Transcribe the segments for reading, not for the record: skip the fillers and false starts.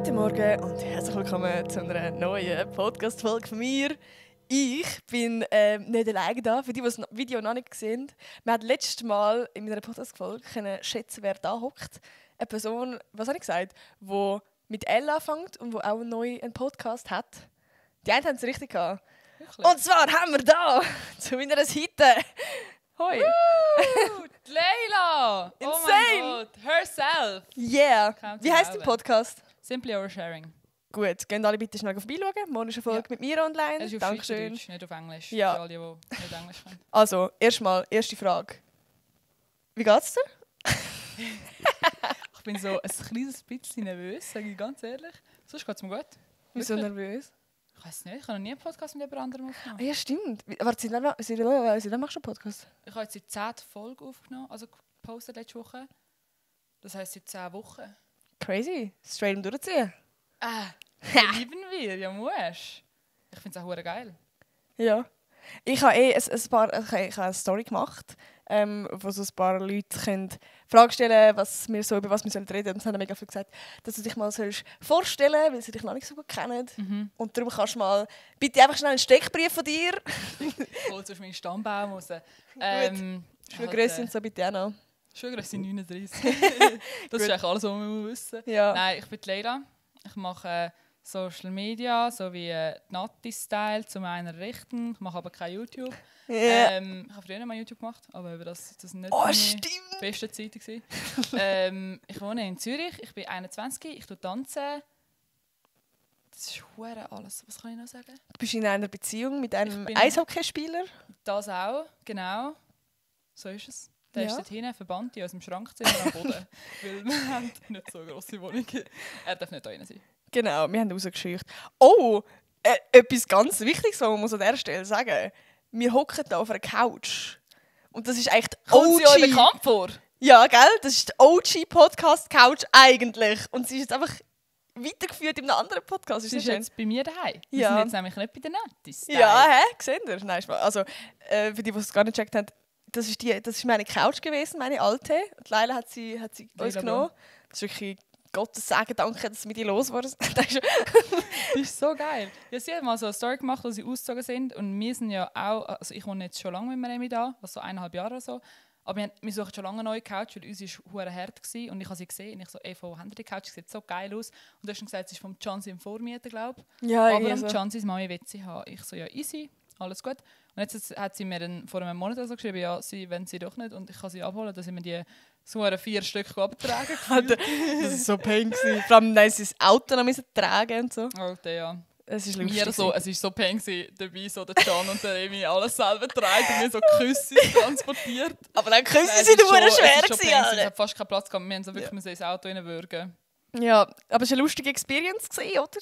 Guten Morgen und herzlich willkommen zu einer neuen Podcast-Folge von mir. Ich bin nicht alleine da, für die das Video noch nicht gesehen haben. Wir haben letztes Mal in meiner Podcast-Folge schätzen, wer da hockt. Eine Person, was habe ich gesagt, die mit L anfängt und die auch neu einen Podcast hat. Die einen haben es richtig gehabt. Wirklich? Und zwar haben wir da zu meiner Seite. Hoi. Die Leila! Oh Insane! mein Gott, herself! Yeah. Kaum Wie zu heisst dein glauben. Podcast? Simply Oversharing. Gut, gehen alle bitte schnell vorbeischauen. Morgen ist eine Folge Ja. mit mir online. Es ist auf Dankeschön. Schweizerdeutsch, nicht auf Englisch. Ja. Für alle, die nicht Englisch können. Also, erste Frage. Wie geht's dir? Ich bin so ein kleines bisschen nervös, sage ich ganz ehrlich. Sonst geht es mir gut. Wieso Wirklich. nervös? Ich weiß nicht, ich habe noch nie einen Podcast mit jemand anderem Ah, aufgenommen. ja, stimmt. Warte, seit wann machst du einen Podcast? Ich habe jetzt die 10. Folge aufgenommen, also gepostet letzte Woche. Das heisst seit 10 Wochen. Crazy. Straight durchziehen. Lieben wir, ja musst. Ich finde es auch verdammt geil. Ja. Ich habe ich habe eine Story gemacht, wo so ein paar Leute können Fragen stellen können, über was wir reden sollen. Und es haben mega viel gesagt, dass du dich mal vorstellen sollst, weil sie dich noch nicht so gut kennen. Und darum kannst du mal bitte einfach schnell einen Steckbrief von dir. Holst du aus meinem Stammbaum raus. Schuhgrösse und so bitte auch noch. Schuhgrösse 39. Das ist eigentlich alles, was man wissen muss. Ja. Nein, ich bin die Leila. Ich mache Social Media sowie Natti-Style zum einen richten. Ich mache aber kein YouTube. Yeah. Ich habe früher mal YouTube gemacht, aber das nicht Oh, meine stimmt! beste Zeit gewesen. Ich wohne in Zürich, ich bin 21, ich tanze. Das ist verdammt alles. Was kann ich noch sagen? Du bist in einer Beziehung mit einem Ich bin- Eishockeyspieler. Das auch, genau. So ist es. Der Ja. ist dort hinten verbannt in unserem Schrankzimmer am Boden. Weil wir haben nicht so eine grosse Wohnung. Er darf nicht da rein sein. Genau, wir haben rausgescheucht. Oh, etwas ganz Wichtiges, was man muss an dieser Stelle sagen. Wir hocken hier auf einer Couch. Und das ist eigentlich die Kommt sie euch OG. bekannt vor? Ja, gell? Das ist die OG-Podcast-Couch eigentlich. Und sie ist jetzt einfach weitergeführt in einem anderen Podcast. Sie Ist ist das schön? jetzt bei mir daheim. Wir Ja. sind jetzt nämlich nicht bei den Nettis. Ja, hä? Seht ihr? Nein, Spaß. Also, für die, die es gar nicht gecheckt haben, das ist meine Couch gewesen, meine alte. Und Leila hat sie uns Leila genommen. Das ist wirklich Gottes Segen, danke, dass wir die losworden. Das ist so geil. Ja, sie hat mal so eine Story gemacht, als sie ausgezogen sind. Und wir sind ja auch, also ich wohne jetzt schon lange mit Remi da, also so 1,5 Jahre oder so. Aber wir suchen schon lange eine neue Couch, weil uns war es hart gewesen. Und ich habe sie gesehen und ich so, ey, wo haben die Couch? Sie sieht so geil aus. Und du hast schon gesagt, sie ist vom Chansi im Vormieten, glaube ich. Ja, Aber irgendwie am so. Chansis Mami will sie haben. Ich so, ja, easy, alles gut. Und jetzt hat sie mir dann vor einem Monat oder so geschrieben, ja, wenn sie doch nicht und ich kann sie abholen, dass ich mir die so 4 Stück abtragen Alter, das war so pain gewesen. Vor allem, sie das Auto noch müssen tragen und so. Alter, ja. Es ist lustig. Mir so, es war so pain gewesen, dabei so der Can und der Emi alles selber tragen und mir so Küsse transportiert. Aber dann küssen Nein, sie es ist nur schon- es schwer ist schon gewesen, pain gewesen, es Alter. hat fast keinen Platz gehabt, wir mussten wirklich ins Auto reinwürgen. Ja, aber es war eine lustige Experience gewesen, oder?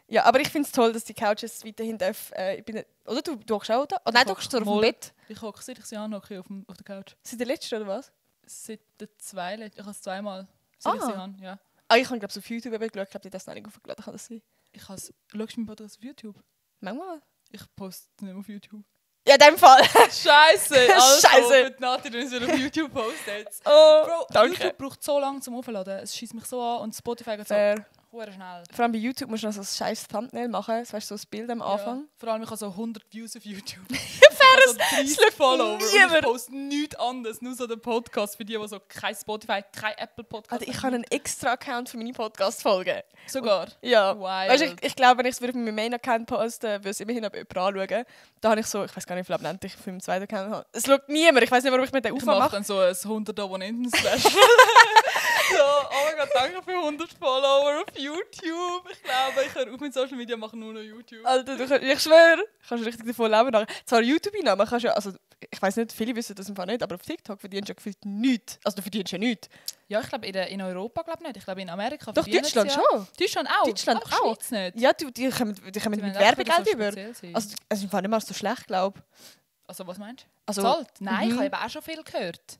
Ja, aber ich finde es toll, dass die Couches weiterhin darf. Ich bin nicht, oder du hockst auch da? Oh nein, du hockst auf dem Mal. Bett. Ich hocke seit ich sie anhocke auf der Couch. Seit der letzten, oder was? Seit der ich habe es zweimal, seit ich Ah. sie habe, ja. Ah, ich habe glaube auf YouTube eben geschaut, ich glaube, die das noch nicht aufgeladen, kann das sein? Schaust du meinen Podcast auf YouTube? Manchmal. Ich poste nicht mehr auf YouTube. Ja, in dem Fall. Scheiße! Also, Scheisse. mit Nati, du musst auf YouTube posten jetzt. Oh, Bro, danke. YouTube braucht so lange zum Aufladen. Es schießt mich so an und Spotify geht so Fair. hure schnell. Vor allem bei YouTube musst du noch so ein scheiß Thumbnail machen, das weißt du, so ein Bild am Anfang. Ja. Vor allem, ich habe so 100 Views auf YouTube. Fair, so 30 schaut Follower. Und ich niemand. poste nichts anderes, nur so den Podcast für die, die so kein Spotify, kein Apple Podcast Also ich habe einen extra Account für meine Podcast-Folgen. Sogar? Ja. Wild. Weißt, ich glaube, wenn ich es mit meinem Main-Account posten würde, es immerhin jemand anschauen. Da habe ich so, ich weiß gar nicht, wie viel Abonnenten ich für meinen zweiten Account habe. Es schaut niemand, ich weiß nicht, warum ich mir den Ich Aufwand mache mache. dann so ein 100 Abonnenten-Special. So, oh mein Gott, danke für 100 Follower auf YouTube. Ich glaube, ich höre auf mit Social Media, mache nur noch YouTube. Alter, ich schwöre, kannst du richtig davon leben. Nachher. Zwar YouTube-Einnahmen kannst du ja, also ich weiß nicht, viele wissen das im Fall nicht, aber auf TikTok verdienst du ja gefühlt nichts. Also du verdienst ja nichts. Ja, ich glaube in Europa nicht. Ich glaube in Amerika Doch, verdienen Deutschland sie ja. schon. Deutschland auch? Deutschland Ach, auch. Schweiz nicht? Ja, die kommen mit Die wollen Werbegeld einfach so über. speziell sein. Also im Fall nicht mal so schlecht, glaube ich. Also was meinst du? Also, Zahlt? Nein, ich mhm. habe eben auch schon viel gehört.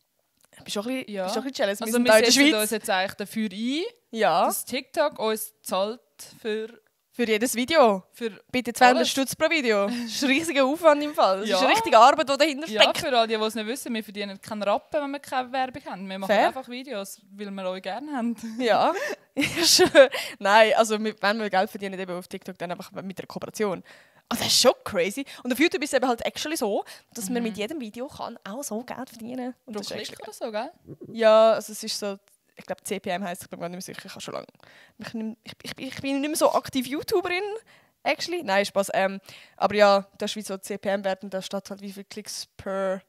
Bist du auch ein Ja. bisschen jealous? Also sind wir da in der setzen Schweiz. uns jetzt eigentlich dafür ein, Ja. dass TikTok uns zahlt für Für jedes Video. Für Bitte 200 alles. Stutz pro Video. Das ist ein riesiger Aufwand im Fall. Das Ja. ist eine richtige Arbeit, die dahinter Ja, steckt. für alle, die es nicht wissen, wir verdienen keinen Rappen, wenn wir keine Werbung haben. Wir machen Fair. einfach Videos, weil wir euch gerne haben. Ja. Schön. Nein, also wenn wir Geld verdienen eben auf TikTok, dann einfach mit einer Kooperation. Also das ist schon crazy. Und auf YouTube ist es eben halt actually so, dass man mit jedem Video kann auch so Geld verdienen kann. Und Pro das ist Klick actually- oder so, gell? Ja, also es ist so, ich glaube CPM heisst, ich bin mir gar nicht mehr sicher, ich habe schon lange. Ich bin nicht mehr so aktiv YouTuberin, actually. Nein, Spaß. Aber ja, das ist wie so CPM-Wert und da steht halt, wie viele Klicks per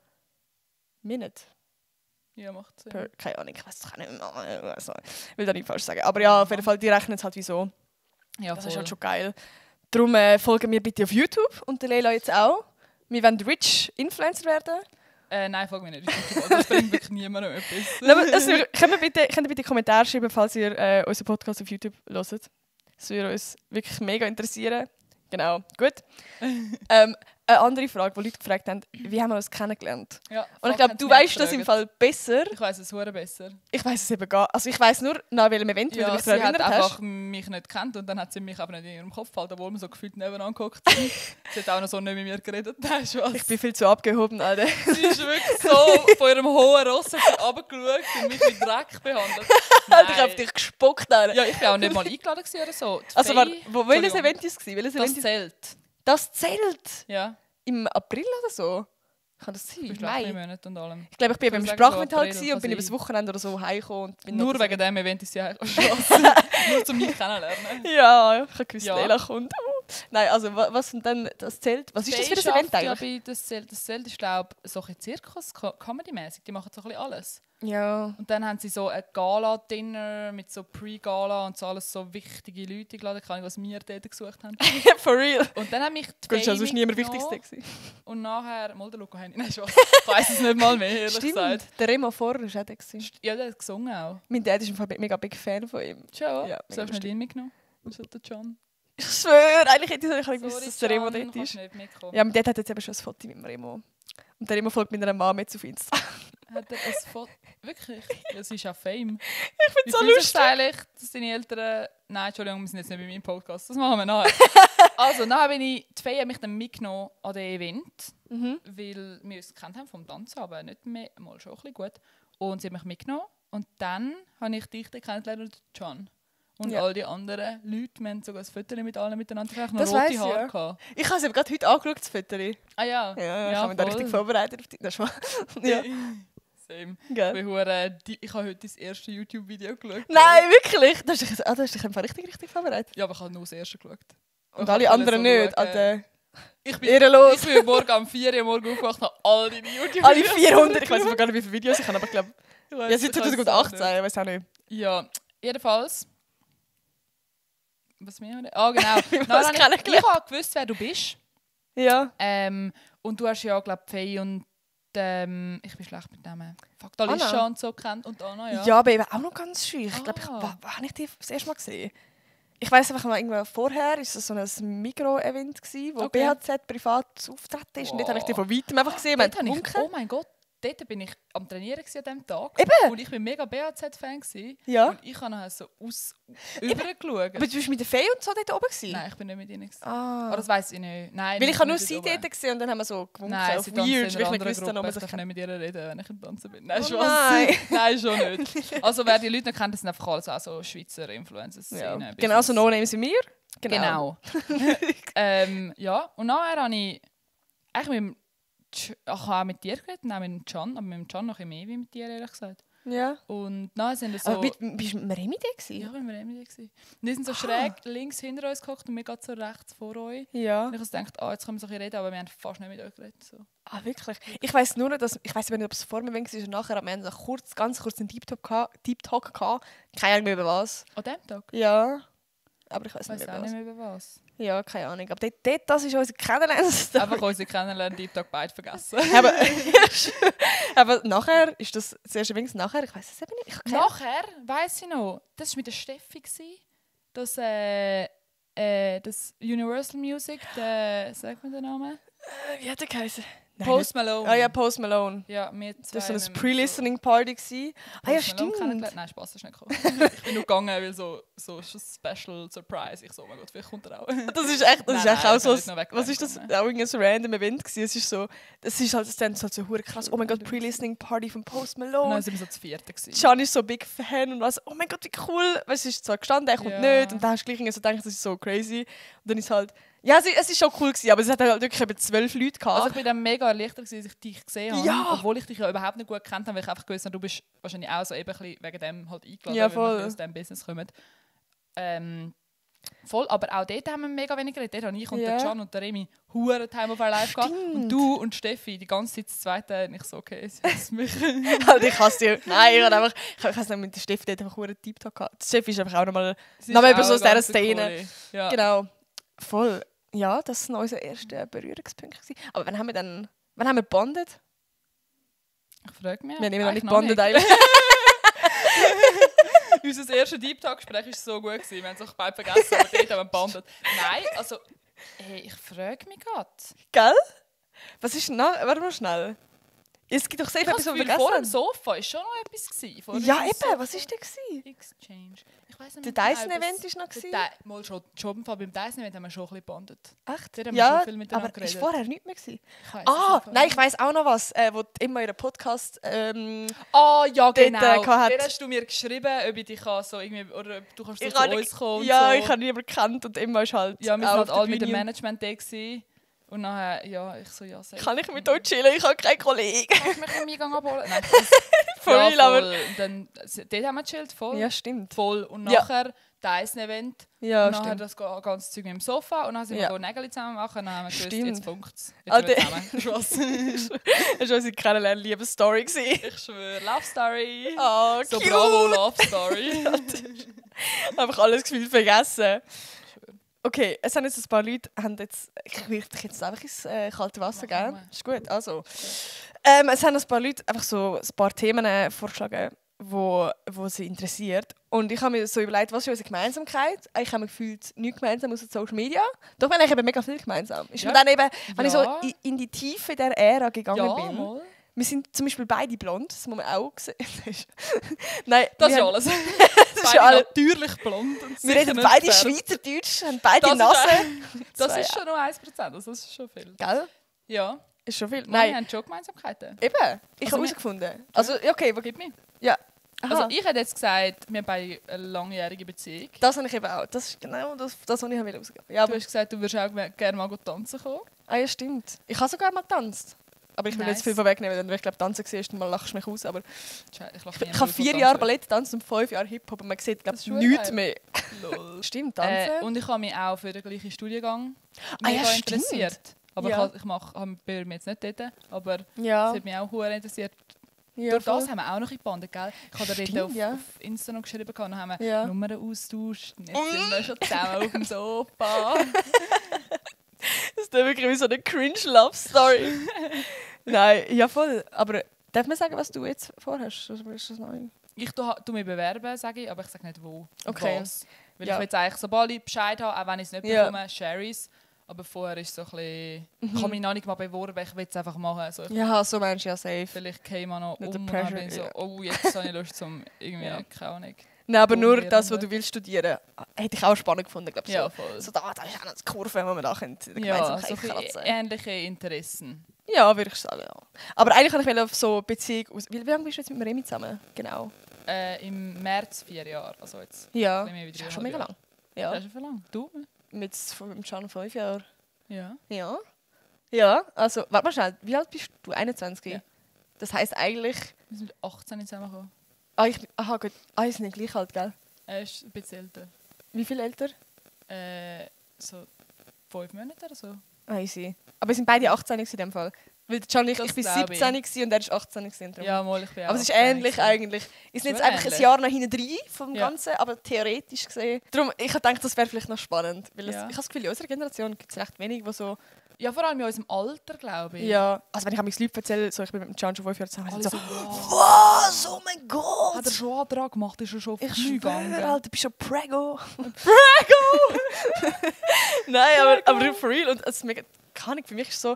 Minute. Ja, macht Sinn. Keine Ahnung, ich weiß es auch nicht mehr. Also, ich will da nicht falsch sagen. Aber ja, auf jeden Fall, die rechnen es halt wie so. Ja, Das ist voll. halt schon geil. Darum folgen wir bitte auf YouTube und der Leila jetzt auch. Wir wollen rich Influencer werden. Nein, folge mir nicht. Das bringt wirklich niemandem etwas. Also, könnt ihr bitte Kommentare schreiben, falls ihr unseren Podcast auf YouTube hört. Das würde uns wirklich mega interessieren. Genau, gut. Eine andere Frage, die Leute gefragt haben, wie haben wir uns kennengelernt? Ja, Und ich glaube, du weißt das im Fall besser. Ich weiss es hure besser. Ich weiß es eben gar nicht. Also ich weiß nur, nach welchem Event, weil du Ja, mich sie daran hat erinnert einfach hast. mich nicht gekannt und dann hat sie mich aber nicht in ihrem Kopf behalten, obwohl wir so gefühlt nebeneinander geguckt sind. Sie hat auch noch so nicht mit mir geredet. Weißt du was? Ich bin viel zu abgehoben, Alter. Sie ist wirklich so von ihrem hohen Ross runtergeschaut und mich mit Dreck behandelt. Alter, ich habe dich gespuckt, Alter. Ja, ich war auch nicht mal eingeladen gewesen oder so. Die Also, Faye- welches Entschuldigung. Event war es? Welches Das Event ist- zählt. Das zählt. Ja, Im April oder so? Kann das sein? für Mai? Monate und allem. Ich glaube, ich bin Ich beim würde sagen, Sprachaufenthalt so gewesen und bin April, übers Wochenende oder so heimgekommen. Und bin Nur noch wegen dem Event ist sie eigentlich Nur zum mich kennenlernen. Ja, ich habe gewusst, Ja. Leila kommt. Nein, also was und dann das zählt? Was ist das für ein Event eigentlich? Ja, das Zelt ist, glaube ich, so ein Zirkus, Comedy-mäßig. Die machen so ein bisschen alles. Ja. Und dann haben sie so ein Gala-Dinner mit so Pre-Gala und so alles so wichtige Leute eingeladen, keine Ahnung, was wir dort gesucht haben. For real. Und dann haben mich die Gut, ist ja Faye sonst niemand mitgenommen Wichtigste gewesen. Und nachher, mal der Luca Henny, nein, Spaß. Ich weiss es nicht mal mehr, ehrlich gesagt. Stimmt, der Remo Vorher war auch der gewesen. Ja, der hat gesungen auch. Mein Dad ist im Fall mega big Fan von ihm. Schon? Ja, So hast du mega nicht ihn mitgenommen? Was hat der John? Ich schwöre, eigentlich hätte ich nicht gewusst, Sorry, dass der Remo John, dort kannst ist. nicht mitkommen. Ja, mein Dad hat jetzt eben schon ein Foto mit dem Remo. Und der Remo folgt mit einer Mama jetzt auf Insta. Hat er ein Foto? Wirklich? Das ist auch Fame. Ich find's so Wie findest lustig. du es eigentlich, dass deine Eltern... Nein, Entschuldigung, wir sind jetzt nicht bei meinem Podcast. Das machen wir nachher. Also, nachher bin ich... Die Fee hat mich dann mitgenommen an den Event, weil wir uns gekannt haben vom Tanzen, aber nicht mehr, mal schon ein bisschen gut. Und sie hat mich mitgenommen. Und dann habe ich dich dann kennengelernt und John. Und Ja. all die anderen Leute, wir haben sogar ein Foto mit allen miteinander. Ich hatte noch Das rote weiss ich, Haare. ja. Gehabt. Ich habe es eben gerade heute angeschaut, das Foto. Ah ja. Ja, ich habe mich da voll. richtig vorbereitet auf dich. Das ist mal. Ja, Same. gell. Ich habe heute das erste YouTube-Video geschaut. Nein, wirklich? Du hast dich einfach richtig vorbereitet. Ja, aber ich habe nur das erste geschaut. Und Ich alle wollte anderen so nicht. schauen. Alter. Ich Ehrenlos. bin morgen um 4 Uhr morgen aufgewacht, habe all deine YouTube-Videos Alle 400. Ich weiß aber gar nicht, wie viele Videos ich habe, aber ich glaube, Ich weiss- ja, seit ich weiss es 2018, auch ich weiß auch nicht. nicht. Ja, jedenfalls. Was mir? Ah, genau. Wir Dann haben uns habe kennengelernt. ich habe gewusst, wer du bist. Ja. Und du hast ja, glaube ich, Faye und ich bin schlecht mit Namen. Fuck, Alicia Anna. und so kennt und Anna, ja. Ja, aber eben auch noch ganz schön. Ich glaube, Ah. wann habe ich die das erste Mal gesehen? Ich weiß einfach mal, irgendwann vorher war es so ein Mikro-Event, wo Okay. BHZ privat auftreten ist. Und dort habe ich die Wow. von weitem einfach gesehen. Wir Dort habe haben ich, gewunken. oh mein Gott, dort bin ich am Trainieren gewesen an diesem Tag. Eben. Und ich bin mega BHZ-Fan gewesen. Ja. Und ich habe nachher so übergeschaut. Aber du bist mit der Fee und so dort oben gewesen? Nein, ich bin nicht mit ihnen. Gewesen. Ah. Aber das weiss ich nicht. Nein, Weil ich habe nur nicht sie oben. dort gesehen und dann haben wir so gewunken Nein, auf sie tanzen Weird, in weil ich einer nicht anderen gewusst habe, ob Gruppe. man Ich sich darf nicht mit ihr reden, wenn ich im Tanzen bin. Nein, Oh Spaß. nein. Nein, schon nicht. Also wer die Leute nicht kennt, das sind einfach alles auch so Schweizer Influencers. Ja. Genau so No-Names wie mir. Genau. Ja, und nachher habe ich eigentlich ich habe auch mit dir geredet, auch mit dem Can, aber mit dem Can noch ein bisschen mehr wie mit dir, ehrlich gesagt. Ja. Und nachher sind wir so... Aber bist du mit dem Remi da gewesen? ja, wir waren mit dir. Und die sind so schräg links hinter uns gehockt und wir gerade so rechts vor euch. Ja. Und ich habe so gedacht, jetzt können wir so ein bisschen reden, aber wir haben fast nicht mit euch geredet. So. Ah, wirklich? Ich weiss nur, dass... Ich weiss nicht, ob es vor mir war oder nachher, aber wir haben so ganz kurz einen Deep Talk gehabt. Keine Ahnung mehr über was. An dem Tag? Ja. Aber ich weiss Ich nicht weiß mehr auch über nicht was. mehr über was. Ja, keine Ahnung. Aber das ist unser Kennenlernen. Einfach unsere Kennenlernen, Deep Talk beide vergessen. aber nachher, ist das zuerst übrigens nachher? Ich weiss es eben nicht. Ich habe keine Nachher, weiss ich noch, das war mit der Steffi, das Universal Music, sag mir den Namen. Wie hat der geheißen? Nein, Post Malone. Ah ja, Post Malone. Ja, wir zwei. Das war so haben eine Pre-Listening-Party. Ah ja, Malone stimmt. kennengelernt. Nein, Spaß, das ist nicht gekommen. Ich bin nur gegangen, weil so ist ein Special Surprise. Ich so, oh mein Gott, vielleicht kommt er auch. Das ist echt, Nein, auch ich so. kann nicht noch Was ist das? wegrennen. Auch irgendein random Event gewesen. Es ist so, das ist halt, dann so hure krass. Oh mein Gott, Pre-Listening-Party von Post Und Malone. dann sind wir so zu vierten gewesen. Can ist so big Fan und war so, oh mein Gott, wie cool. Weißt du, es ist zwar gestanden, er kommt Ja. nicht. Und dann hast du gleich irgendwie so gedacht, das ist so crazy. Und dann ist halt, ja, es ist schon cool gewesen, aber es hat halt wirklich eben 12 Leute gehabt. Also ich bin dann mega erleichtert, dass ich dich gesehen habe, Ja. obwohl ich dich ja überhaupt nicht gut kennt habe, weil ich einfach gewusst habe, du bist wahrscheinlich auch so eben ein bisschen wegen dem halt eingeladen, Ja, weil voll. wir aus diesem Business kommen. Voll, aber auch dort haben wir mega wenig geredet. Dort habe ich und Ja. der Can und der Remy hure Time of Our Life gehabt. Und du und Steffi die ganze Zeit das Zweite. Und ich so, okay, sie hasst mich. Halt, ich hasse die. Nein, ich habe einfach mit der Steffi dort einfach einen Deep Talk gehabt. Die Steffi ist einfach auch nochmal Sie nochmal ist über so auch aus dieser ganz Szene. coole. Ja. Genau. Voll. Ja, das waren unsere ersten Berührungspunkte gewesen. Aber wann haben wir gebondet? Ich frage mich. Wir haben immer noch nicht eigentlich gebondet eigentlich. Unser erster Deep Talk-Gespräch war so gut. Wir haben es beide vergessen, aber dort haben wir gebondet. Nein, also, hey, ich frage mich gerade. Gell? Was ist denn noch? Warte mal schnell. Es gibt doch safe Ich habe etwas, das was wir Gefühl, vor dem vergessen Sofa war schon noch etwas gewesen. Vor haben. Ja, dem eben. Sofa. Was war denn gewesen? Exchange. Ich weiss nicht Der mehr genau, Dyson-Event was- war noch der gewesen. Mal schon im Fall beim Dyson-Event haben wir schon ein bisschen gebondet. Echt? Dort haben wir Ja, schon viel miteinander aber ist geredet. vorher nichts mehr gewesen? Ich weiss es Ah, einfach nein, nicht. ich weiss auch noch was, wo du immer ihren Podcast Ah, ja, genau. gehabt hat. Dort hast du mir geschrieben, ob ich dich kann so irgendwie, oder ob du kannst so ich zu habe uns kommen und ja, so. ich habe niemanden gekannt und immer ist halt Ja, wir auch waren auf halt der alle mit dem Bühne. Management da gewesen. Und nachher, ja, ich so, ja, safe. Kann ich mit euch chillen? Ich habe keinen Kollegen. Kannst du mich im Eingang abholen? Nein, Voll, ja, real, aber... voll. Und dann, dort haben wir gechillt, voll. Ja, stimmt. Voll. Und Ja. nachher Dyson-Event. Ja, und nachher stimmt. das ganze Zeug mit dem Sofa. Und dann sind Ja. wir Nägel zusammen machen. Und dann haben wir gewusst, Stimmt. jetzt funkt es. Ah, Jetzt sind wir zusammen. Spass. Das war unsere Kennenlernen-Liebe-Story. Ich schwöre, Love Story. Oh, So cute. bravo Love Story. Einfach alles gefühlt vergessen. Okay, es haben jetzt ein paar Leute, ich will dich jetzt einfach ins kalte Wasser Mach geben. mal. Ist gut, also. Es haben ein paar Leute einfach so ein paar Themen vorgeschlagen, wo sie interessiert. Und ich habe mir so überlegt, was ist unsere Gemeinsamkeit? Ich habe mir gefühlt nichts gemeinsam außer Social Media. Doch, wir haben eben mega viel gemeinsam. Ist mir Ja. dann eben, wenn ich so Ja. in die Tiefe der Ära gegangen Ja, bin. mal. Wir sind zum Beispiel beide blond, das muss man auch sehen. Nein, Das wir ist haben- alles. das ist Beide alles. natürlich blond. Und Wir sicher reden nicht beide gefärbt. Schweizerdeutsch, haben beide Das ist- Nase. Das Zwei- ist schon noch 1%, also das ist schon viel. Gell? Ja, Ist schon viel. wir Nein, haben schon Gemeinsamkeiten. eben. Ich Also habe wir- herausgefunden. Also, okay, Gib mir. ja. Aha. Also ich hätte jetzt gesagt, wir haben beide eine langjährige Beziehung. Das habe ich eben auch. Das ist genau das, was ich herausgeben wollte. Ja, Du hast gesagt, du würdest auch gerne mal tanzen kommen. ja, stimmt. Ich habe sogar mal getanzt. Aber ich will Nice. jetzt viel vorwegnehmen, denn wenn ich glaube, tanzen siehst, mal lachst du mich aus. Aber Ich lache ich habe 4 Jahre Ballett getanzt und 5 Jahre Hip-Hop und man sieht, glaube Das ich, ist nichts geil. mehr. Lol. Stimmt, tanzen. Und ich habe mich auch für den gleichen Studiengang Ah, ja, mega stimmt. interessiert. Aber Ja. ich bin mir jetzt nicht dort, aber ja. es hat mich auch sehr interessiert. Ja, Durch das voll. haben wir auch noch gebondet, gell? Ich habe Stimmt, dort auf, ja. auf Insta noch geschrieben, und dann haben wir Ja. Nummern austauscht. Und jetzt sind wir schon zusammen auf dem Sofa. Das ist wirklich wie so eine cringe-Love-Story. Nein, ja voll. Aber darf man sagen, was du jetzt vorhast? Oder ist das neu? Ich tu mich bewerben, sage ich, aber ich sage nicht wo. und Okay. Was. Weil Ja. ich will jetzt eigentlich, sobald ich Bescheid habe, auch wenn ich es nicht Ja. bekomme, share es. Aber vorher ist es so ein bisschen... Ich habe mich noch nicht mal beworben, ich will es einfach machen. Also Ja, so meinst du ja safe. vielleicht käme man noch Nicht um der und dann Pressure, bin ich so, ja. oh, jetzt habe ich Lust zum irgendwie, Ja. keine Ahnung. Nein, aber nur Umlernen. das, was du willst studieren, hätte ich auch spannend gefunden, glaube ich. Ja, So. voll. So, da ist auch noch eine Kurve, wo man da könnte Ja, so Gemeinsamkeit ein bisschen kratzen. ähnliche Interessen. Ja, würde ich sagen, ja. Aber eigentlich wollte ich auf so Beziehung aus... Wie lange bist du jetzt mit Remi zusammen? Genau. Im März 4 Jahre, also jetzt Ja, ein bisschen mehr wie das ist 3,5 schon mega Jahre. lang. Das Ja, ist schon viel lang. Du? mit dem Can 5 Jahren. Ja. Ja. Ja, also, warte mal schnell, wie alt bist du? 21? Ja. Das heisst eigentlich... Wir sind mit 18 zusammengekommen. Aha, gut. Ah, ist nicht gleich alt, gell? Er ist ein bisschen älter. Wie viel älter? So 5 Monate oder so. Ah, easy. Aber wir sind beide 18 in dem Fall. Weil der Can, ich Das bin glaub 17 gewesen und er ist 18 gewesen. darum. Ja, mal, ich bin auch Aber es ist 18 ähnlich gewesen. eigentlich. Ist nicht Schon einfach ein ähnlich. Jahr nach hinten rein vom Ja. Ganzen, aber theoretisch gesehen. Darum, ich habe gedacht, das wäre vielleicht noch spannend. Weil Ja. ich habe das Gefühl, in unserer Generation gibt es recht wenig, die so... Ja, vor allem in unserem Alter, glaube ich. Ja, also wenn ich mir Leute erzähle, so, ich bin mit dem Can schon 5 Jahre zusammen, Alle so, so, wow. was, oh mein Gott! Hat er schon Antrag gemacht? Ist er schon auf Ich die gegangen? schwöre, Alter, du bist schon Prego. Prego! Nein, aber for real. Und es ist mega, keine Ahnung, für mich ist so,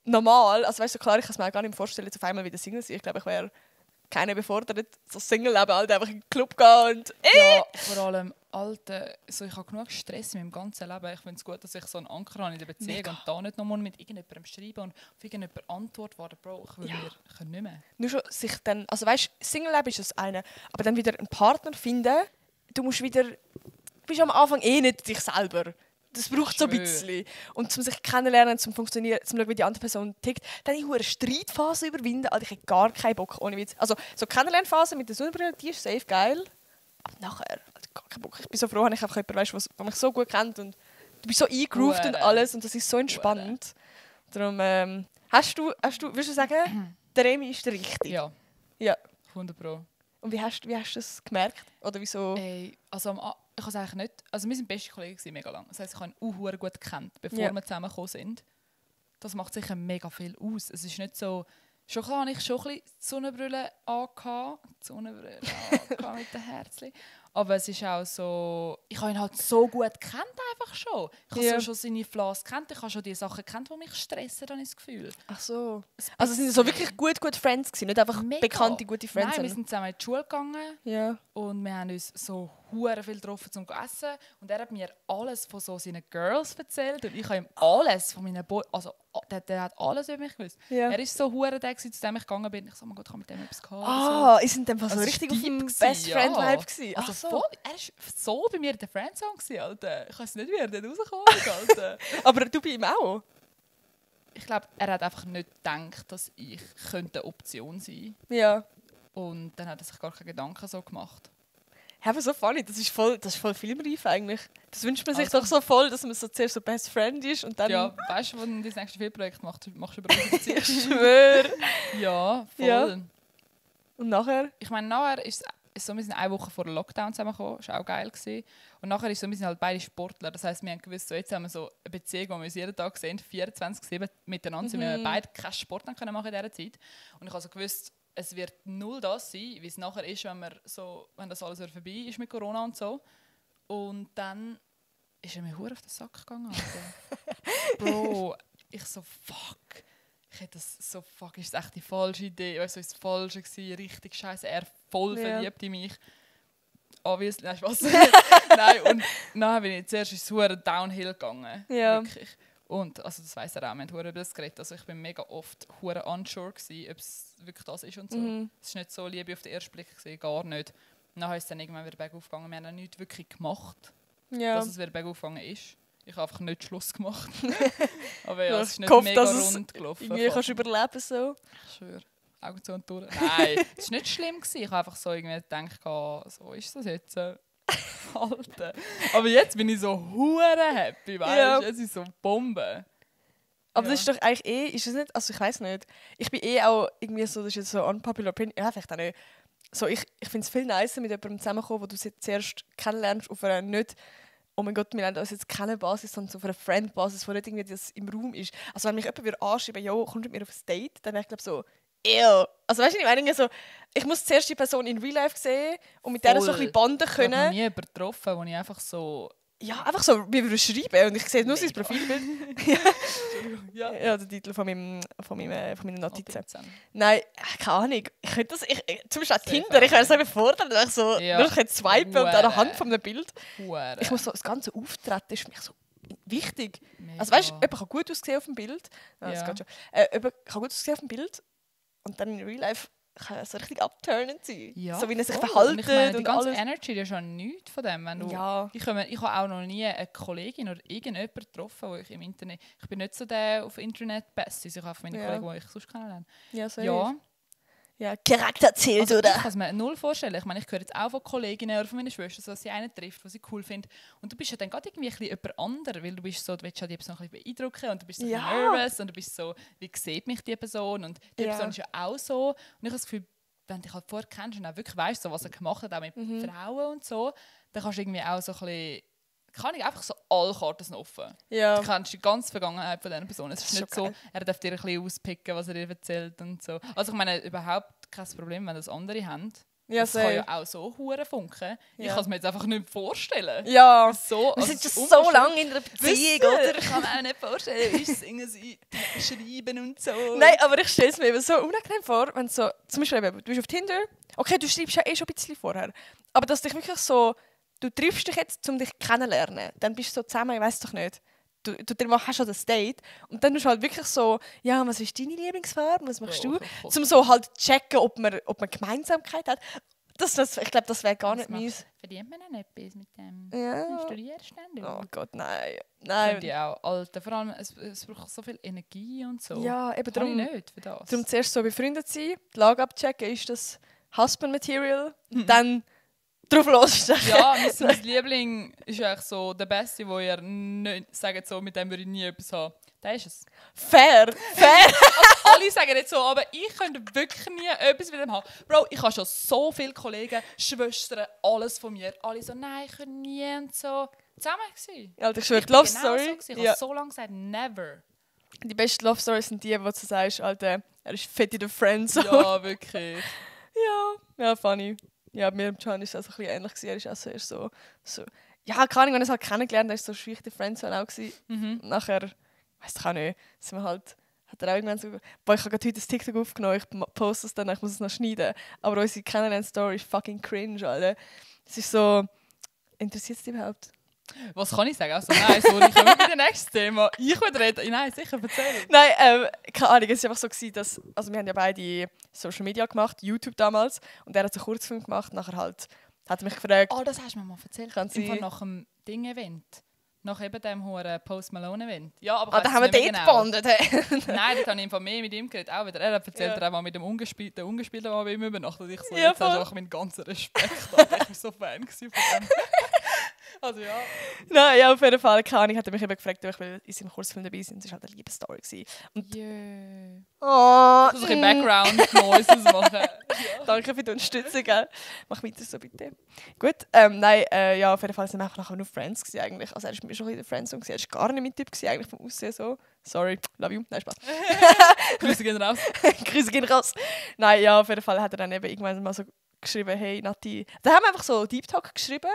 normal, also weißt du, klar, ich kann es mir auch gar nicht vorstellen, jetzt auf einmal wieder Single sein. Ich glaube, ich wäre keiner befordert, so Single-Leben halt einfach in den Club gehen und Ja, vor allem, Alter, so, ich habe genug Stress in meinem ganzen Leben. Ich finde es gut, dass ich so einen Anker habe in der Beziehung Mega. und da nicht nochmal mit irgendjemandem schreiben und auf irgendjemandem Antwort warten. Bro, ich will mir ich kann nicht mehr. nur schon sich dann, also weißt, Single-Leben ist das eine, aber dann wieder einen Partner finden, du musst wieder, du bist am Anfang nicht dich selber. Das braucht so ein Schwör. bisschen. Und um sich kennenlernen, zum funktionieren, zum schauen, wie die andere Person tickt, dann eine Streitphase überwinden. Alter, ich habe gar keinen Bock, ohne Witz. Also so Kennenlernphase mit der Sonnenbrille, die ist safe geil. Aber nachher, Alter, gar keinen Bock. Ich bin so froh, wenn ich einfach jemanden weiss, der mich so gut kennt und du bist so eingegroovt und Hure. alles und das ist so entspannt. Darum, würdest du sagen, der Remi ist der Richtige? Ja, Ja. 100%. Und wie hast du das gemerkt? Oder wieso? Ey, also ich habe es eigentlich nicht. Also wir sind beste Kollegen gewesen, mega lang. Das heisst, ich habe ihn auch gut gekannt, bevor Ja. wir zusammengekommen sind. Das macht sicher mega viel aus. Es ist nicht so. Schon klar, habe ich schon ein bisschen die Sonnenbrille angehabt. Mit den Herzchen. Aber es ist auch so. Ich habe ihn halt so gut gekannt, einfach schon. Ich habe Ja. so schon seine Flaws gekannt. Ich habe schon die Sachen gekannt, die mich stressen, habe ich das Gefühl. Ach so. Also sind so wirklich gut Friends gewesen, nicht einfach Mega. bekannte, gute Friends? Nein, wir sind zusammen in die Schule gegangen. ja. Und wir haben uns so hure viel getroffen zum Essen. Und er hat mir alles von so seinen Girls erzählt. Und ich habe ihm alles von meinen Boys... Also, der hat alles über mich gewusst. Ja. Er ist so hure der, zu dem ich gegangen bin. Ich so, oh mein Gott, ich habe mit dem etwas gehabt. Ah, ist in dem Fall so Also, richtig es auf war dem deep Best gewesen, Friend ja. Vibe gewesen. Also Ach so. voll, er war so bei mir in der Friendzone gewesen, Alter. Ich weiß nicht, wie er dort rausgekommen ist, Alter. Aber du bei ihm auch? Ich glaube, er hat einfach nicht gedacht, dass ich könnte eine Option sein könnte. Ja. Und dann hat er sich gar keine Gedanken so gemacht. Ja, aber so funny, das ist voll filmreif eigentlich. Das wünscht man sich Also- doch so voll, dass man so zuerst so Best Friend ist und dann... Ja, weißt du, wenn du das nächste Filmprojekt machst du über unsere Beziehung? ich schwöre. Ja, voll. Ja. Und nachher? Ich meine, nachher ist so, wir sind eine Woche vor dem Lockdown zusammengekommen, das war auch geil gewesen. Und nachher ist so, wir sind halt beide Sportler, das heisst, wir haben gewusst, so, jetzt haben wir so eine Beziehung, wo wir uns jeden Tag sehen, 24/7 miteinander, sind wir beide keinen Sport machen können in dieser Zeit. Und ich habe so gewusst, es wird null das sein, wie es nachher ist, wenn das alles wieder vorbei ist mit Corona und so. Und dann ist er mir hure auf den Sack gegangen. Alter. Bro, ich so, fuck. Ich hätte das so, fuck, ist das echt die falsche Idee? Weißt du, ist das Falsche gewesen? Richtig scheiße. Er voll Ja. verliebt in mich. Obviously, nein, Spaß. Nein, und dann bin ich zuerst ins hure Downhill gegangen. Ja. Wirklich. Und, also das weiss er auch, wir haben hure über das geredet. Also ich bin mega oft hure unsure gewesen, ob es wirklich das ist und so. Es war nicht so Liebe auf den ersten Blick gewesen, gar nicht. Und dann ist es dann irgendwann wieder bergauf gegangen. Wir haben auch nichts wirklich gemacht, Ja. dass es wieder bergauf gegangen ist. Ich habe einfach nicht Schluss gemacht. Aber ja, Ja, es ist nicht gehofft, mega dass es rund gelaufen. Irgendwie kannst du überleben so. Ich schwöre. Augen zu und durch. Nein, es war nicht schlimm. Ich habe einfach so irgendwie gedacht, so ist das jetzt. Alter. Aber jetzt bin ich so hure happy, weißt Ja. du? Es ist so Bombe. Aber Ja. das ist doch eigentlich ist es nicht, also ich weiß nicht. Ich bin auch irgendwie so, das ist jetzt so unpopular opinion, ja, vielleicht auch nicht. So, ich finde es viel nicer, mit jemandem zusammenzukommen, wo du sie zuerst kennenlernst, auf einer nicht, oh mein Gott, wir lernen uns jetzt keine Basis, sondern so auf einer Friend-Basis, wo nicht irgendwie das im Raum ist. Also wenn mich jemand würde anschreiben, jo, kommst du mit mir auf ein Date, dann wäre ich glaube so, ew. Also weißt du, ich meine, so, ich muss zuerst die Person in Real Life sehen und mit der so ein bisschen bonden Ich habe noch können. nie jemanden getroffen, wo ich einfach so... Ja, einfach so, wie wir schreiben und ich sehe nur sein Mega. Profilbild. Ja. Ja, der Titel von meinen Notizen. Notizen. Nein, keine Ahnung. Ich könnte das, zum Beispiel auch Safe Tinder, ich wäre auch. so überfordert, wenn ich so Ja. nur swipen und an der Hand Hure. von einem Bild. Hure. Ich muss so, das ganze Auftreten ist für mich so wichtig. Mega. Also weißt du, jemand kann gut aussehen auf dem Bild. Ja, das Ja. geht schon. Jemand kann gut aussehen auf dem Bild und dann in Real Life kann er so richtig abturnend sein. Ja, so wie er sich voll. verhält Und ich meine, die und ganze alles. Energy, die ist ja nichts von dem. Wenn du, Ja. ich habe auch noch nie eine Kollegin oder irgendjemanden getroffen, wo ich im Internet... Ich bin nicht so der auf Internet Besties. Ich habe meine Ja. Kollegen, die ich sonst kennenlerne. Ja, so Ja, ja, Charakter zählt, also ich oder? kann es mir null vorstellen. Ich meine, ich höre jetzt auch von Kolleginnen oder von meiner Schwester, so, dass sie einen trifft, den sie cool findet. Und du bist ja dann gerade irgendwie ein bisschen jemand anderer, weil du bist so, du willst ja die Person ein bisschen beeindrucken und du bist so ein Ja. bisschen nervous und du bist so, wie sieht mich die Person? Und die Ja. Person ist ja auch so. Und ich habe das Gefühl, wenn du dich halt vorher kennst und auch wirklich weißt, so, was er gemacht hat, auch mit Mhm. Frauen und so, dann kannst du irgendwie auch so ein bisschen, kann ich einfach so alle Karten offen. Ja. Du kennst die ganze Vergangenheit von dieser Person. Es Das ist ist nicht schon so, er darf dir ein bisschen auspicken, was er dir erzählt und so. Also ich meine, überhaupt kein Problem, wenn das andere haben. Ja, das kann ja auch so hure funken. Ich Ja. kann es mir jetzt einfach nicht vorstellen. Ja. So, Wir also sind es schon ist so lange in einer Beziehung, Wissen, oder? Ich kann mir auch nicht vorstellen, wie singen sie, schreiben und so. Nein, aber ich stelle es mir eben so unangenehm vor, wenn so, zum Beispiel eben, du bist auf Tinder, okay, du schreibst ja eh schon ein bisschen vorher, aber dass dich wirklich so, du triffst dich jetzt, um dich kennenzulernen, dann bist du so zusammen, ich weiß doch nicht, du hast schon das Date und dann bist du halt wirklich so, ja, was ist deine Lieblingsfarbe, was machst du, um so halt checken, ob man Gemeinsamkeit hat. Ich glaube, das wäre gar nicht meins. Verdient man dann etwas mit dem? Ja. Studierst du Oh Gott, nein. Finde ich auch. Alter, vor allem, es braucht so viel Energie und so. Ja, eben Kann darum. ich nicht für das. Darum zuerst so befreundet sein, die Lage abchecken, ist das Husband Material, und dann drauf losstechen. Ja, mein Liebling ist eigentlich so der Beste, wo ihr nicht sagt, so, mit dem würde ich nie etwas haben. Der ist es. Fair. Alle sagen nicht so, aber ich könnte wirklich nie etwas mit dem haben. Bro, ich habe schon so viele Kollegen, Schwestern, alles von mir. Alle so, nein, ich könnte nie und so. Zusammen gewesen. Alter, ich schwöre, Ich die bin Love genau Story. so gewesen. Ich Ja. habe so lange gesagt, never. Die besten Love Stories sind die, wo du sagst, Alter, er ist fett in der Friendzone. Ja, wirklich. Ja, funny. Ja, mir und Can ist das auch ein bisschen ähnlich gewesen. Er ist auch so erst so ja, keine Ahnung, wenn er es halt kennengelernt hat, ist so schwierig der Friendzone auch gewesen. Mhm. Nachher, weiss ich auch nicht, sind wir halt, hat er auch irgendwann so, boah, ich habe gerade heute ein TikTok aufgenommen, ich poste es dann, ich muss es noch schneiden. Aber unsere Kennenlern-Story ist fucking cringe, Alter. Es ist so, interessiert es dich überhaupt? Was kann ich sagen? Also, nein, sorry, kommen wir mit dem nächsten Thema. Ich würde reden. Nein, sicher, erzähl. Nein, keine Ahnung, es war einfach so gewesen, dass, also wir haben ja beide Social Media gemacht, YouTube damals, und er hat so einen Kurzfilm gemacht, nachher halt, hat er mich gefragt, Oh, das hast du mir mal erzählt. Kann Im sein. Fall nach dem Ding-Event. Nach eben dem hohen Post Malone-Event. Ja, aber da haben wir dort gebondet. Nein, dort habe ich im Fall mehr mit ihm geredet. Auch wieder. Er hat erzählt, Ja. er hat mal mit dem Ungespielten mal bei ihm übernachtet. Ich so, Ja, jetzt hast du voll. auch meinen ganzen Respekt. Alter. Ich war so Fan von dem. Also ja. Nein, ja, auf jeden Fall, keine Ahnung, hat er mich eben gefragt, ob ich will in seinem Kurzfilm dabei sein. Das war halt eine Liebesstory gewesen. Und Yeah. oh, So ein bisschen Background-Noises machen. danke für die Unterstützung, gell? Mach weiter so, bitte. Gut, nein, ja, auf jeden Fall sind wir einfach nachher nur Friends gewesen, eigentlich. Also er war mir schon in der Friendzone gewesen. Er war gar nicht mein Typ gewesen, eigentlich vom Aussehen so. Sorry, love you. Nein, Spaß. Grüße gehen raus. Grüße gehen raus. Nein, ja, auf jeden Fall hat er dann eben irgendwann mal so geschrieben, hey Nati. Da haben wir einfach so Deep Talk geschrieben,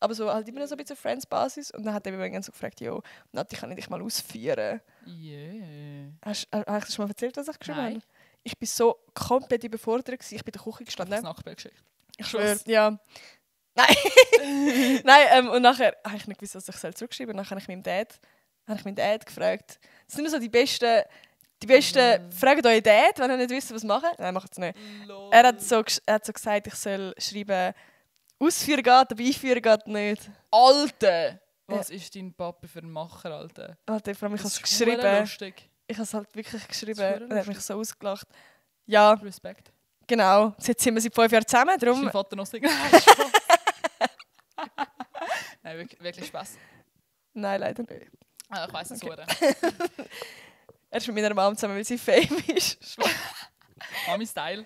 aber so halt immer noch so ein bisschen auf Friends-Basis. Und dann hat er mich irgendwann so gefragt, jo, Nati, kann ich dich mal ausführen? Yeah. Hast du dir schon mal erzählt, was ich geschrieben Nein. habe? Ich war so komplett überfordert gewesen. Ich bin in der Küche Das gestanden. Nachbild geschickt. Ich schwöre, ja. Nein. Nein, und nachher habe ich nicht gewusst, was ich zurückschreiben soll. Dann habe ich meinen Dad gefragt. Das sind immer so die besten fragt euren Dad, wenn ihr nicht wisst, was machen. Nein, macht es nicht. Er hat so gesagt, ich soll schreiben, ausführen geht, aber einführen geht nicht. Alter! Was ist dein Papa für ein Macher, Alter? Alter, vor allem, ich habe es Das ist verdammt geschrieben. lustig. Ich habe es halt wirklich geschrieben. verdammt Und er hat mich lustig. so ausgelacht. Ja, Respekt. genau. Jetzt sind wir seit 5 Jahren zusammen, Ist dein darum... Vater noch Single? Nein, wirklich Spaß. Nein, leider nicht. Ich weiss es okay. Er ist mit meiner Mom zusammen, weil sie Fame ist. Mami-Style.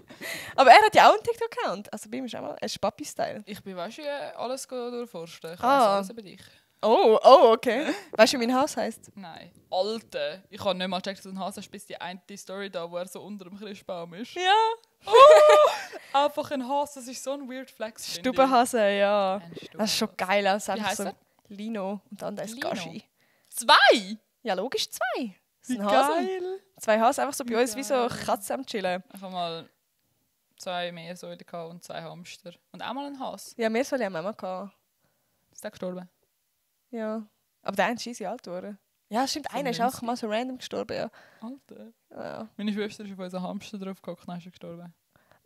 Aber er hat ja auch einen TikTok-Account. Also bei ihm ist auch mal... Er ist Papi-Style. Ich bin, weißt du, alles durchforsten. Ich weiss Ah. alles über dich. Oh, okay. Weißt du, wie mein Haus heisst? Nein. Alter! Ich habe nicht mal gecheckt, dass du ein Hase hast, bis die eine Story da, wo er so unter dem Christbaum ist. Ja. Einfach ein Hase, das ist so ein weird Flex. finde ich. Stubenhase, ja. Ein Das ist schon geil. Also Wie einfach heisst so er? Lino und der andere ist Lino? Gashi. 2? Ja, logisch 2. Das Wie sind Hasen. geil! 2 Hasen einfach so bei Wie uns wie so geil. Katzen am Chillen. Ich habe mal 2 Meersäule gehabt und 2 Hamster. Und auch mal ein Hase. Ja, wir sollen ja Mama gehabt. Ist der gestorben? Ja. Aber der ist easy alt geworden. Ja, stimmt. So Einer ist 90. auch mal so random gestorben, ja. Alter. Ja. Meine Schwester ist auf unseren Hamster drauf geguckt, dann ist er gestorben.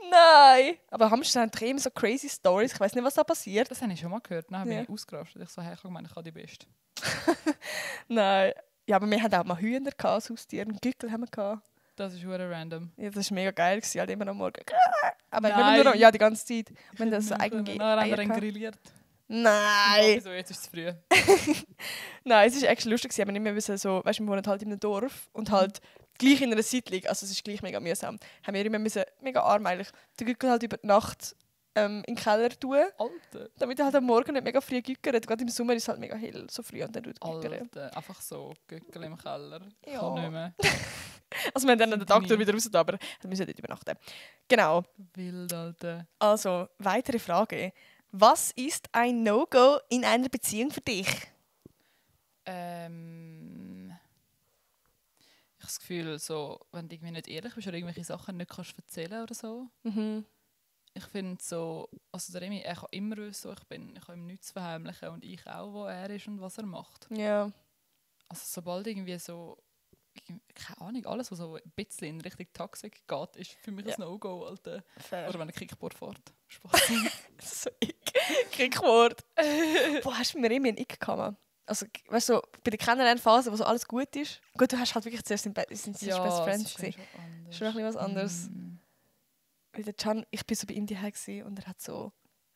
Nein! Aber Hamster haben doch immer so crazy Stories. Ich weiß nicht, was da passiert. Das habe ich schon mal gehört. Dann bin Ja. ich ausgerastet. Ich so, hey, ich habe gemeint, ich habe die Beste. Nein. Ja, aber wir hatten auch mal Hühner als Haustier. Einen Gückel haben wir gehabt. Das ist hure random. Ja, das war mega geil. Halt immer am Morgen. Aber Nein. wir nur, ja, die ganze Zeit. Wir haben das so eigene Dann haben wir Eier ihn gehabt. grilliert. Nein! Wieso, jetzt ist es früh. Nein, es war echt lustig. Aber nicht mehr wissen, so, weißt, wir wohnen halt in einem Dorf und halt gleich in einer Siedlung, also es ist gleich mega mühsam, haben wir immer müssen, mega arm eigentlich, den Gückel halt über die Nacht in den Keller tun. Alter. Damit er halt am Morgen nicht mega früh gückert. Gerade im Sommer ist es halt mega hell, so früh und dann gückert. Alter. Einfach so, Göckel im Keller. Ja. Kann nicht mehr. Also wir haben dann an den Tag Sind wieder raus, aber wir müssen nicht übernachten. Genau. Wild, Alter. Also, weitere Frage. Was ist ein No-Go in einer Beziehung für dich? Ich habe das Gefühl, so, wenn du irgendwie nicht ehrlich bist oder irgendwelche Sachen nicht kannst erzählen oder so. Mhm. Ich finde so, also der Remy, er kann immer wissen, wo ich bin. Ich kann ihm nichts verheimlichen und ich auch, wo er ist und was er macht. Ja. Also sobald irgendwie so, keine Ahnung, alles, was so ein bisschen in Richtung Toxic geht, ist für mich ein No-Go, Alter. Fair. Oder wenn ein Kickboard fährt. Spaß. So Kriegwort. Wo hast du mir immer einen Ick gehabt? Also, weißt du, bei der Kennenlernphase, wo so alles gut ist. Gut, du hast halt wirklich zuerst Best Friends gesehen. Schon ein bisschen was anderes. Weil der Can, ich bin so bei ihm daheim gewesen und er hat so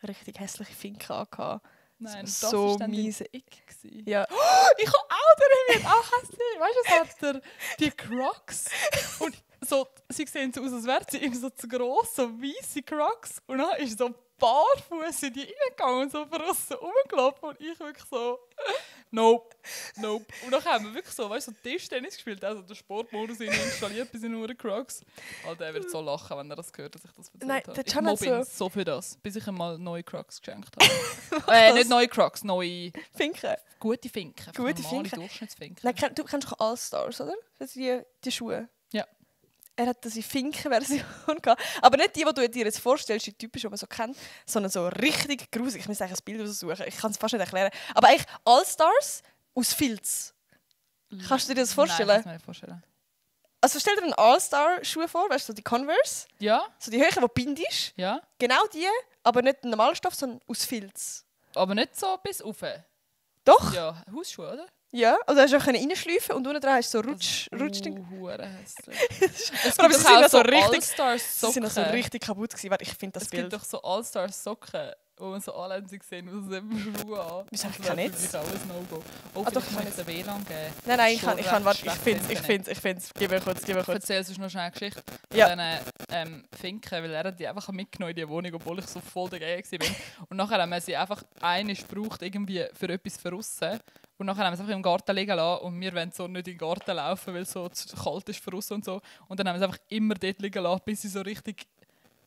richtig hässliche Finken angehabt. Nein, das so war dann miese. Ick gewesen. Ja. Ich habe auch den Remy auch hässlich. Weißt du, was hat er? Die Crocs. Und so, sie sehen so aus, als wären sie ihm so zu gross, so weisse Crocs. Und dann ist so barfuß in die reingegangen und so von außen rumgelaufen. Und ich wirklich so, nope. Und dann haben wir wirklich so, weißt du, so Tischtennis gespielt, also den Sportmodus installiert bei seinen Crocs. Alter, er wird so lachen, wenn er das hört, dass ich das erzählt Nein, habe. der Ich Can mobb hat ihn so- so für das, bis ich ihm mal neue Crocs geschenkt habe. Nicht neue Crocs, neue Finken. gute Finken. einfach Gute normale Finken. Durchschnittsfinken. Nein, du kennst doch All-Stars, oder? Das sind die Schuhe. Ja. Er hat diese Finken-Version gehabt. Aber nicht die du dir jetzt vorstellst, die typisch, die man so kennt, sondern so richtig grusig. Ich muss eigentlich ein Bild raussuchen. Ich kann es fast nicht erklären. Aber eigentlich All-Stars aus Filz. Kannst du dir das vorstellen? Nein, ich kann es mir nicht vorstellen. Also stell dir einen All-Star-Schuh vor, weißt du, so die Converse. Ja, So die Höhe, die bindest. ja. Genau die, aber nicht normaler Stoff, sondern aus Filz. Aber nicht so bis rauf. Doch? Ja, Hausschuhe, oder? Ja. Also hast du auch reinschleifen und unten dran hast du so Rutschding. Hure hässlich. Aber gibt sie doch sind auch auch so so richtig- All-Stars Sie sind Socken. also richtig kaputt gewesen. Warte, ich finde das Es Bild. gibt doch so All-Stars Socken, wo man so anlässig sehen, wo sie eben Schuhe an. Wieso hab ich Das kein wäre Netz? für mich auch ein No-Go. Oh, Ah, doch, vielleicht muss ich den WLAN geben. Nein, ich Schon kann, warte, recht ich schlecht finde es. Gib mir kurz. Ich erzähle sonst noch schnell eine Geschichte Ja. von diesen Finken, weil er hat die einfach mitgenommen in die Wohnung, obwohl ich so voll dagegen war. Und nachher haben wir sie einfach einmal gebraucht, irgendwie für etwas verrissen. Und nachher haben wir es einfach im Garten liegen lassen und wir wollen so nicht in den Garten laufen, weil es so zu kalt ist verrissen und so. Und dann haben wir es einfach immer dort liegen lassen, bis sie so richtig,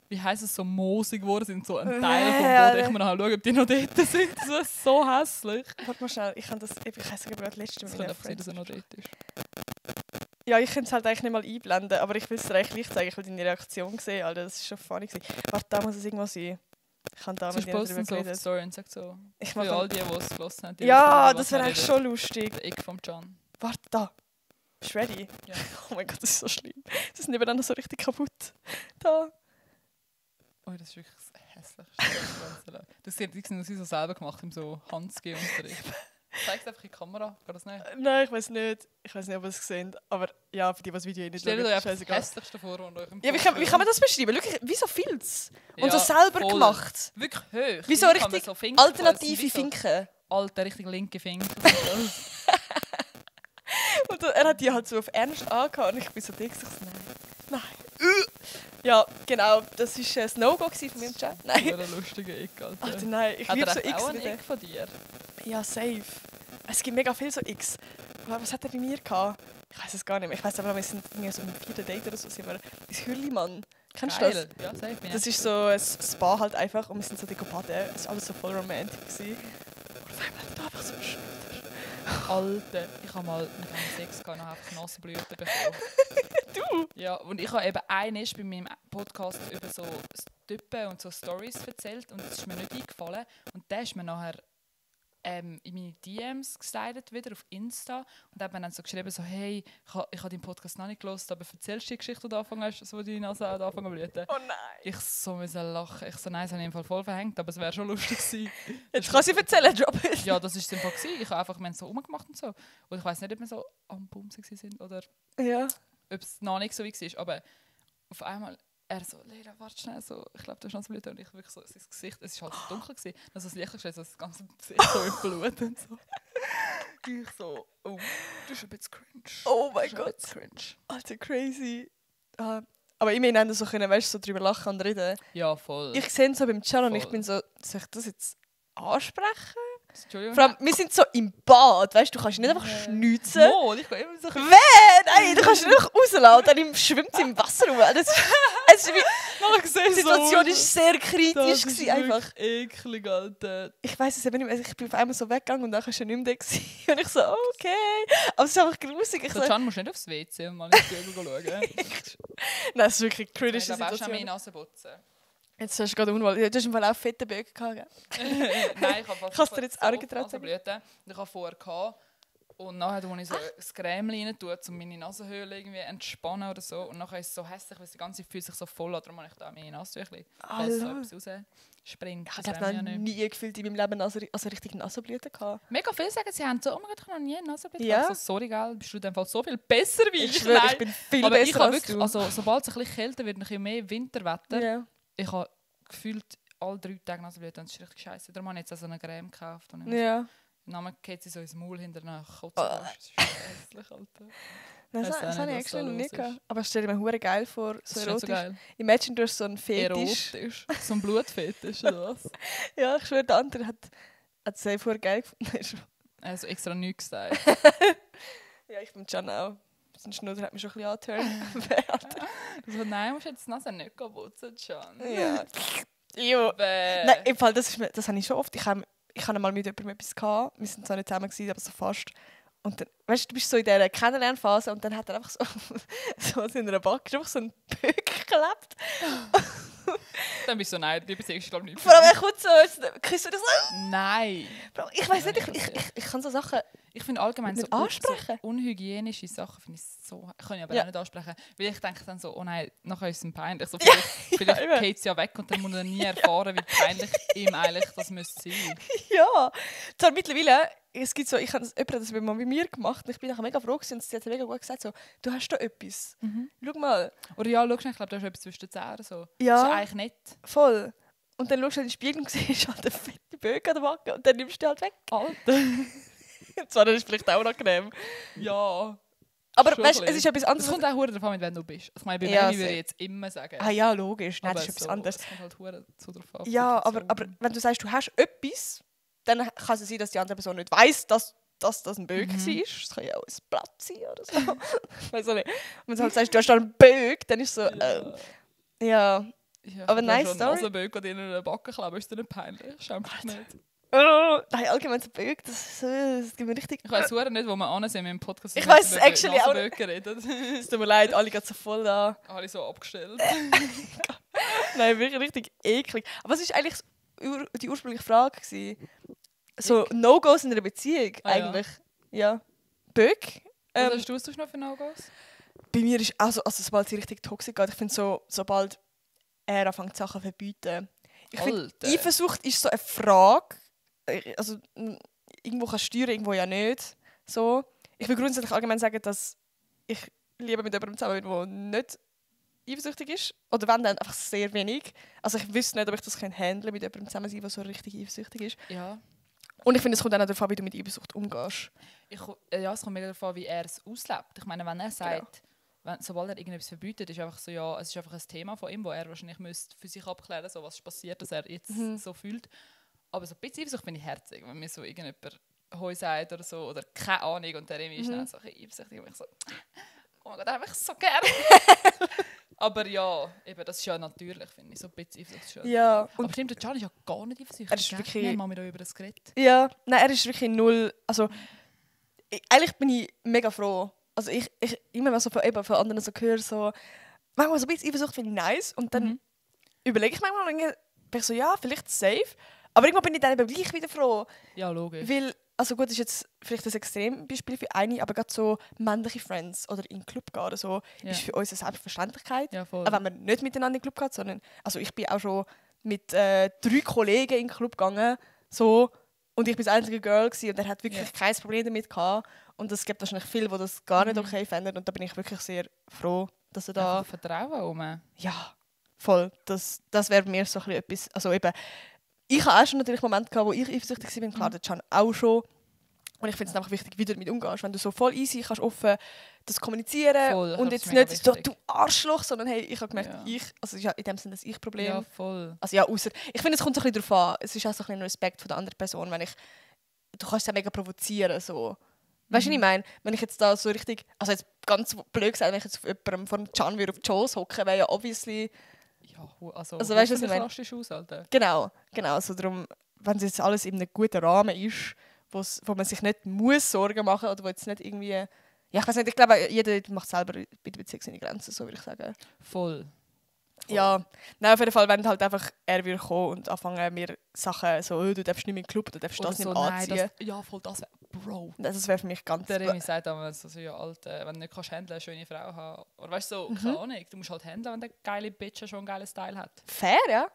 wie heisst es, so moosig geworden sind, so ein Teil vom Boden. Ich muss nachher schauen, ob die noch dort sind. Das ist so hässlich. Warte mal schnell, ich weiß sogar gerade letzte Es Mal. könnte einfach sein, dass er noch dort ist. Ja, ich könnte es halt eigentlich nicht mal einblenden, aber ich will es dir eigentlich gleich zeigen, ich will deine Reaktion sehen, Alter, das ist schon funny gewesen. Warte, da muss es irgendwo sein. Ich kann da Sonst mit dir posten drüber so auf die geredet. Story und sagt so, Ich für mache all die, die es gehört haben. die Ja, wissen, das was wäre wir eigentlich reden. schon lustig. Der Ick vom Can. Warte, da. Bist du ready? Ja. Oh mein Gott, das ist so schlimm. Sie sind nebeneinander so richtig kaputt. Da. Oh, das ist wirklich das Hässlichste. Das sind sie so selber gemacht im so Handsgeh-Unterricht. Zeig es einfach in die Kamera, geht das nicht? Nein, ich weiß nicht. Ich weiß nicht, ob ihr es seht. Aber ja, für die, die das Video nicht Stellt euch schauen, einfach das scheißegal. Hässlichste vor, was euch im Ja, wie kann man das beschreiben? Schau, wie so Filz. Und Ja, so selber voll. gemacht. Wirklich hoch. Wie so Hier kann man richtig so Finken- alternative wie so Finken. Alte, richtig linke Finger. Und er hat die halt so auf Ernst angehauen und ich bin so dick, so, nein. Ja, genau, das war ein No-Go von mir im Chat. Das Nein. wäre ein lustiger Ick, Alter. Alter, nein, ich Hat liebe er so echt auch X einen wieder. Ick von dir? Ja, safe. Es gibt mega viel so X. Was hat er bei mir gehabt? Ich weiß es gar nicht mehr. Ich weiß aber, wir sind irgendwie so im 4. Date oder so, sind wir ins Hürlimann. Kennst du das? Geil. Ja, safe. bin Das ich. ist so ein Spa halt einfach und wir sind so die baden. Es war alles so voll romantisch. Und auf einmal hat er einfach so schön. Alter, ich habe mal mit einem Sex gehabt, und habe einfach Nasenblüten bekommen. Du? Ja, und ich habe eben einmal bei meinem Podcast über so Typen und so Stories erzählt und das ist mir nicht eingefallen. Und der ist mir nachher in meine DMs geslidet, wieder auf Insta, und hat mir dann so geschrieben, so, hey, ich habe deinen Podcast noch nicht gehört, aber erzählst du die Geschichte, die du angefangen hast, so deine Nase hat angefangen zu blüten? Oh nein. Ich so müssen lachen. Ich so, nein, das habe ich im Fall voll verhängt, aber es wäre schon lustig gewesen. Jetzt kann sie erzählen, Drop it. Ja, das war es im Fall gewesen. Ich habe einfach, wir haben so rumgemacht und so. Und ich weiss nicht, ob wir so am Bumsen sind oder Ja. ob es noch nicht so wie war. Aber auf einmal, er so, Lera, warte schnell, so, ich glaube, du hast noch das Blut. Und ich wirklich so, sein Gesicht, es war halt so dunkel gewesen. Dann so das Licht gestellt, so das ganze Gesicht so im Blut und so. Ich so, oh, das ist ein bisschen cringe. Oh mein Das ist ein Gott. bisschen cringe. Alter, crazy. Aber Aber immerhin haben wir so können, weißt, so drüber lachen und reden. Ja, voll. Ich sehe es so beim Can und Voll. ich bin so, soll ich das jetzt ansprechen? Entschuldigung. Vor allem, wir sind so im Bad, weißt du, kannst nicht einfach schnitzen. Mo, ich gehe immer so... Nein, du kannst nicht einfach rauslassen und dann schwimmt es im Wasser rum. Es ist wie, die Situation war sehr kritisch. Das ist Gewesen, einfach. eklig, Alter. Ich weiss es eben nicht mehr. Ich bin auf einmal so weggegangen und dann war schon nicht mehr da. Gewesen. Und ich so, okay. Aber es ist einfach grusig. Ich So, so, Can, musst du nicht aufs WC und mal in die Spiegel schauen. nein, es ist wirklich eine Ich kritische glaube, auch schon meine Situation. Nase putzen. Jetzt hast du gerade Unwahl. Du hast im Fall auch fette Bögen gehabt, gell? Nein, ich habe Kannst du dir jetzt auch nicht getraut sagen? Nasenblüten. Ich habe vorher gehabt. Und nachher, als ich so ein Creme rein tue, um meine Nasenhöhle irgendwie entspannen oder so. Und nachher ist es so hässlich, weil die ganze fühlt sich so voll an. Darum habe ich da meine Nasentücher. Falls so etwas rausspringt. Ich Das habe haben wir noch ja nicht. nie gefühlt in meinem Leben also richtig Nasenblüten gehabt. Mega viele sagen, sie haben so, oh mein Gott, ich habe noch nie eine Nasenblüte. Ja. Also, sorry, gell, bist du in dem Fall so viel besser wie Ich ich. schwöre, Nein. ich bin viel Aber ich besser habe als wirklich, du. also sobald es ein bisschen kälter wird, ein bisschen mehr Winterwetter, Ja. ich habe gefühlt alle 3 Tage Nasenblüten und das ist richtig scheiße. Darum habe ich jetzt auch so eine Creme gekauft. Und Ja. dann geht sie so ins Maul hinterher kotzen. Oh. Das ist hässlich, Alter. Nein, Weiss das auch habe ich nicht, was da actually noch los nie ist. gehabt. Aber stell dir mir hure geil vor, Das so ist nicht so erotisch. geil. Imagine, du hast so einen Fetisch. Erotisch. So ein Blutfetisch oder was? Ja, ich schwöre, der andere hat es sehr vorher geil gefunden. Also extra nichts gesagt. Ja, ich bin Can auch. Sein Schnudder hat mich schon ein bisschen angetönt. Also, nein, musst jetzt die Nase nicht putzen, Can. Ja. Jo. Nein, im Fall, das habe ich schon oft. Ich habe mal mit jemandem etwas gehabt. Wir sind zwar nicht zusammen gewesen, aber so fast. Und dann, weißt du bist so in dieser Kennenlernphase und dann hat er einfach so, so in einer Backe einfach so einen Böck geklebt. Dann bist du so, nein, die Beziehung ist glaube ich nicht Vor allem, er kommt so, küsst du das so. Nein. Bro, ich weiß nicht, ich kann so Sachen Ich finde allgemein so, nicht ansprechen. so unhygienische Sachen finde ich so, kann ich aber Ja. auch nicht ansprechen, weil ich denke dann so, oh nein, nachher ist es ihm peinlich. So, Ja, vielleicht eben. geht es ja weg und dann muss er nie erfahren, wie peinlich ihm eigentlich das müsste sein. Ja, zwar mittlerweile, es gibt so, jemand hat das mal bei mir gemacht und ich bin nachher mega froh gewesen, und sie hat mega gut gesagt, so, du hast da etwas. Schau mal. Oder ja, schau schnell, ich glaube, du hast etwas zwischen den Zähnen. So. Ja. Das ist eigentlich nett. Voll. Und dann schaust du in den Spiegel und siehst halt eine fette Böcke an der Backe und dann nimmst du die halt weg. Alter. Zwar, das ist vielleicht auch unangenehm. Ja. Aber Schon weißt, ein es ist etwas Das anderes. kommt auch hure davon, mit wem du bist. Also, ich meine, bei Ja, Remy würde sehr. ich jetzt immer sagen. Ah ja, logisch. Nein, aber das ist etwas so, anderes. Es kommt halt hure zu drauf an. Ja, Situation. aber wenn du sagst, du hast etwas, dann kann es sein, dass die andere Person nicht weiss, dass das ein Böck war. Es kann ja auch ein Blatt sein oder so. Weiss auch nicht. Und wenn du halt sagst, du hast da einen Böck, dann ist es so, ja. Ja, aber ich nice habe schon story. einen Nasenböck, den in der Backe kleben, ist dir nicht peinlich? Schämst dich nicht. Oh, nein, allgemein so Böck, das gibt mir richtig... Ich weiss hure nicht, wo wir ansehen im Podcast. Ich wenn weiss wir über actually auch Nasenböcke reden. Es tut mir leid, alle gehen so voll da. Alle so abgestellt. Nein, wirklich richtig eklig. Aber was war eigentlich die ursprüngliche Frage? Gewesen? So No-Gos in einer Beziehung Ah, ja. eigentlich. Ja. Böck. Was hast du sonst noch für No-Gos? Bei mir ist, also sobald sie richtig toxisch geht, ich finde so, sobald er anfängt Sachen zu verbieten. Ich finde, Alter. Eifersucht ist so eine Frage. Also irgendwo kannst du steuern, irgendwo ja nicht. So. Ich will grundsätzlich allgemein sagen, dass ich lieber mit jemandem zusammen bin, der nicht eifersüchtig ist. Oder wenn, dann einfach sehr wenig. Also ich wüsste nicht, ob ich das handeln kann, mit jemandem zusammen sein, der so richtig eifersüchtig ist. Ja. Und ich finde, es kommt dann auch darauf an, wie du mit Eifersucht umgehst. Ja, es kommt mega davon an, wie er es auslebt. Ich meine, wenn er sagt, sobald er irgendetwas verbietet, ist einfach so, ja, es ist einfach ein Thema von ihm, wo er wahrscheinlich müsste für sich abklären so was ist passiert, dass er jetzt so fühlt. Aber so ein bisschen Eifersucht finde ich herzig, wenn mir so irgendjemand Heu sagt oder so, oder keine Ahnung, und der irgendwie ist dann so ein bisschen eifersüchtig und ich so, oh mein Gott, den habe ich so gerne. Aber ja, eben, das ist ja natürlich, finde ich, so ein bisschen Eifersucht. Schon. Ja. Aber stimmt, der Can ist ja gar nicht eifersüchtig. Er ist gell? wirklich- Wir haben mal mit euch über das geredet. Ja, nein, er ist wirklich null. Also, eigentlich bin ich mega froh. Also, ich immer mal so von anderen so höre, so, manchmal so ein bisschen Eifersucht finde ich nice. Und dann überlege ich manchmal, und dann bin ich so, ja, vielleicht safe. Aber irgendwann bin ich dann eben gleich wieder froh. Ja, logisch. Weil, also gut, das ist jetzt vielleicht ein Extrembeispiel für eine, aber gerade so männliche Friends oder in den Club gehen oder so, Ja. ist für uns eine Selbstverständlichkeit. Ja, voll. Auch wenn man nicht miteinander in den Club geht, sondern, also ich bin auch schon mit 3 Kollegen in den Club gegangen, so, und ich war das einzige Girl gewesen, und er hat wirklich kein Problem damit gehabt. Und es gibt wahrscheinlich viele, die das gar nicht okay fänden, und da bin ich wirklich sehr froh, dass er da... Einfach Vertrauen um. Ja, voll. Das wäre mir so ein bisschen etwas... Also eben, ich habe auch schon natürlich Momente gehabt, wo ich eifersüchtig war, klar, der Can auch schon. Und ich finde es einfach wichtig, wie du damit umgehst. Wenn du so voll easy kannst offen das kommunizieren Voll, und das ist jetzt mega nicht so, wichtig. du Arschloch, sondern hey, ich habe gemerkt, Ja. also es ist ja in dem Sinne das Ich-Problem. Ja, voll. Also ja, ausser, ich finde, es kommt so ein bisschen darauf an. Es ist auch so ein bisschen Respekt von der anderen Person, wenn du kannst es ja mega provozieren, so. Weißt du, was ich meine? Wenn ich jetzt da so richtig, also jetzt ganz blöd gesagt, wenn ich jetzt auf jemandem vor dem Can auf die Schoß hocke, wäre ja obviously, Ja, also weißt du, was ich hoffentlich meine? rastisch aus, Alter. Genau, so darum, wenn es jetzt alles in einem guten Rahmen ist, wo man sich nicht muss Sorgen machen oder wo jetzt nicht irgendwie, ja, ich weiß nicht, ich glaube, jeder macht selber bei der Beziehung seine Grenzen, so würde ich sagen. Voll. Ja, nein, auf jeden Fall, wenn halt einfach er würde kommen und anfangen mir Sachen so, oh, du darfst nicht mehr in den Club, du darfst das nicht mehr anziehen. Ja, voll, das wäre, Bro. Das wäre für mich ganz... Der Remy sagt damals, also, ja, Alter, wenn du nicht kannst handeln, eine schöne Frau haben. Oder weißt du, so, keine Ahnung, du musst halt handeln, wenn der geile Bitch schon einen geilen Style hat. Fair, ja.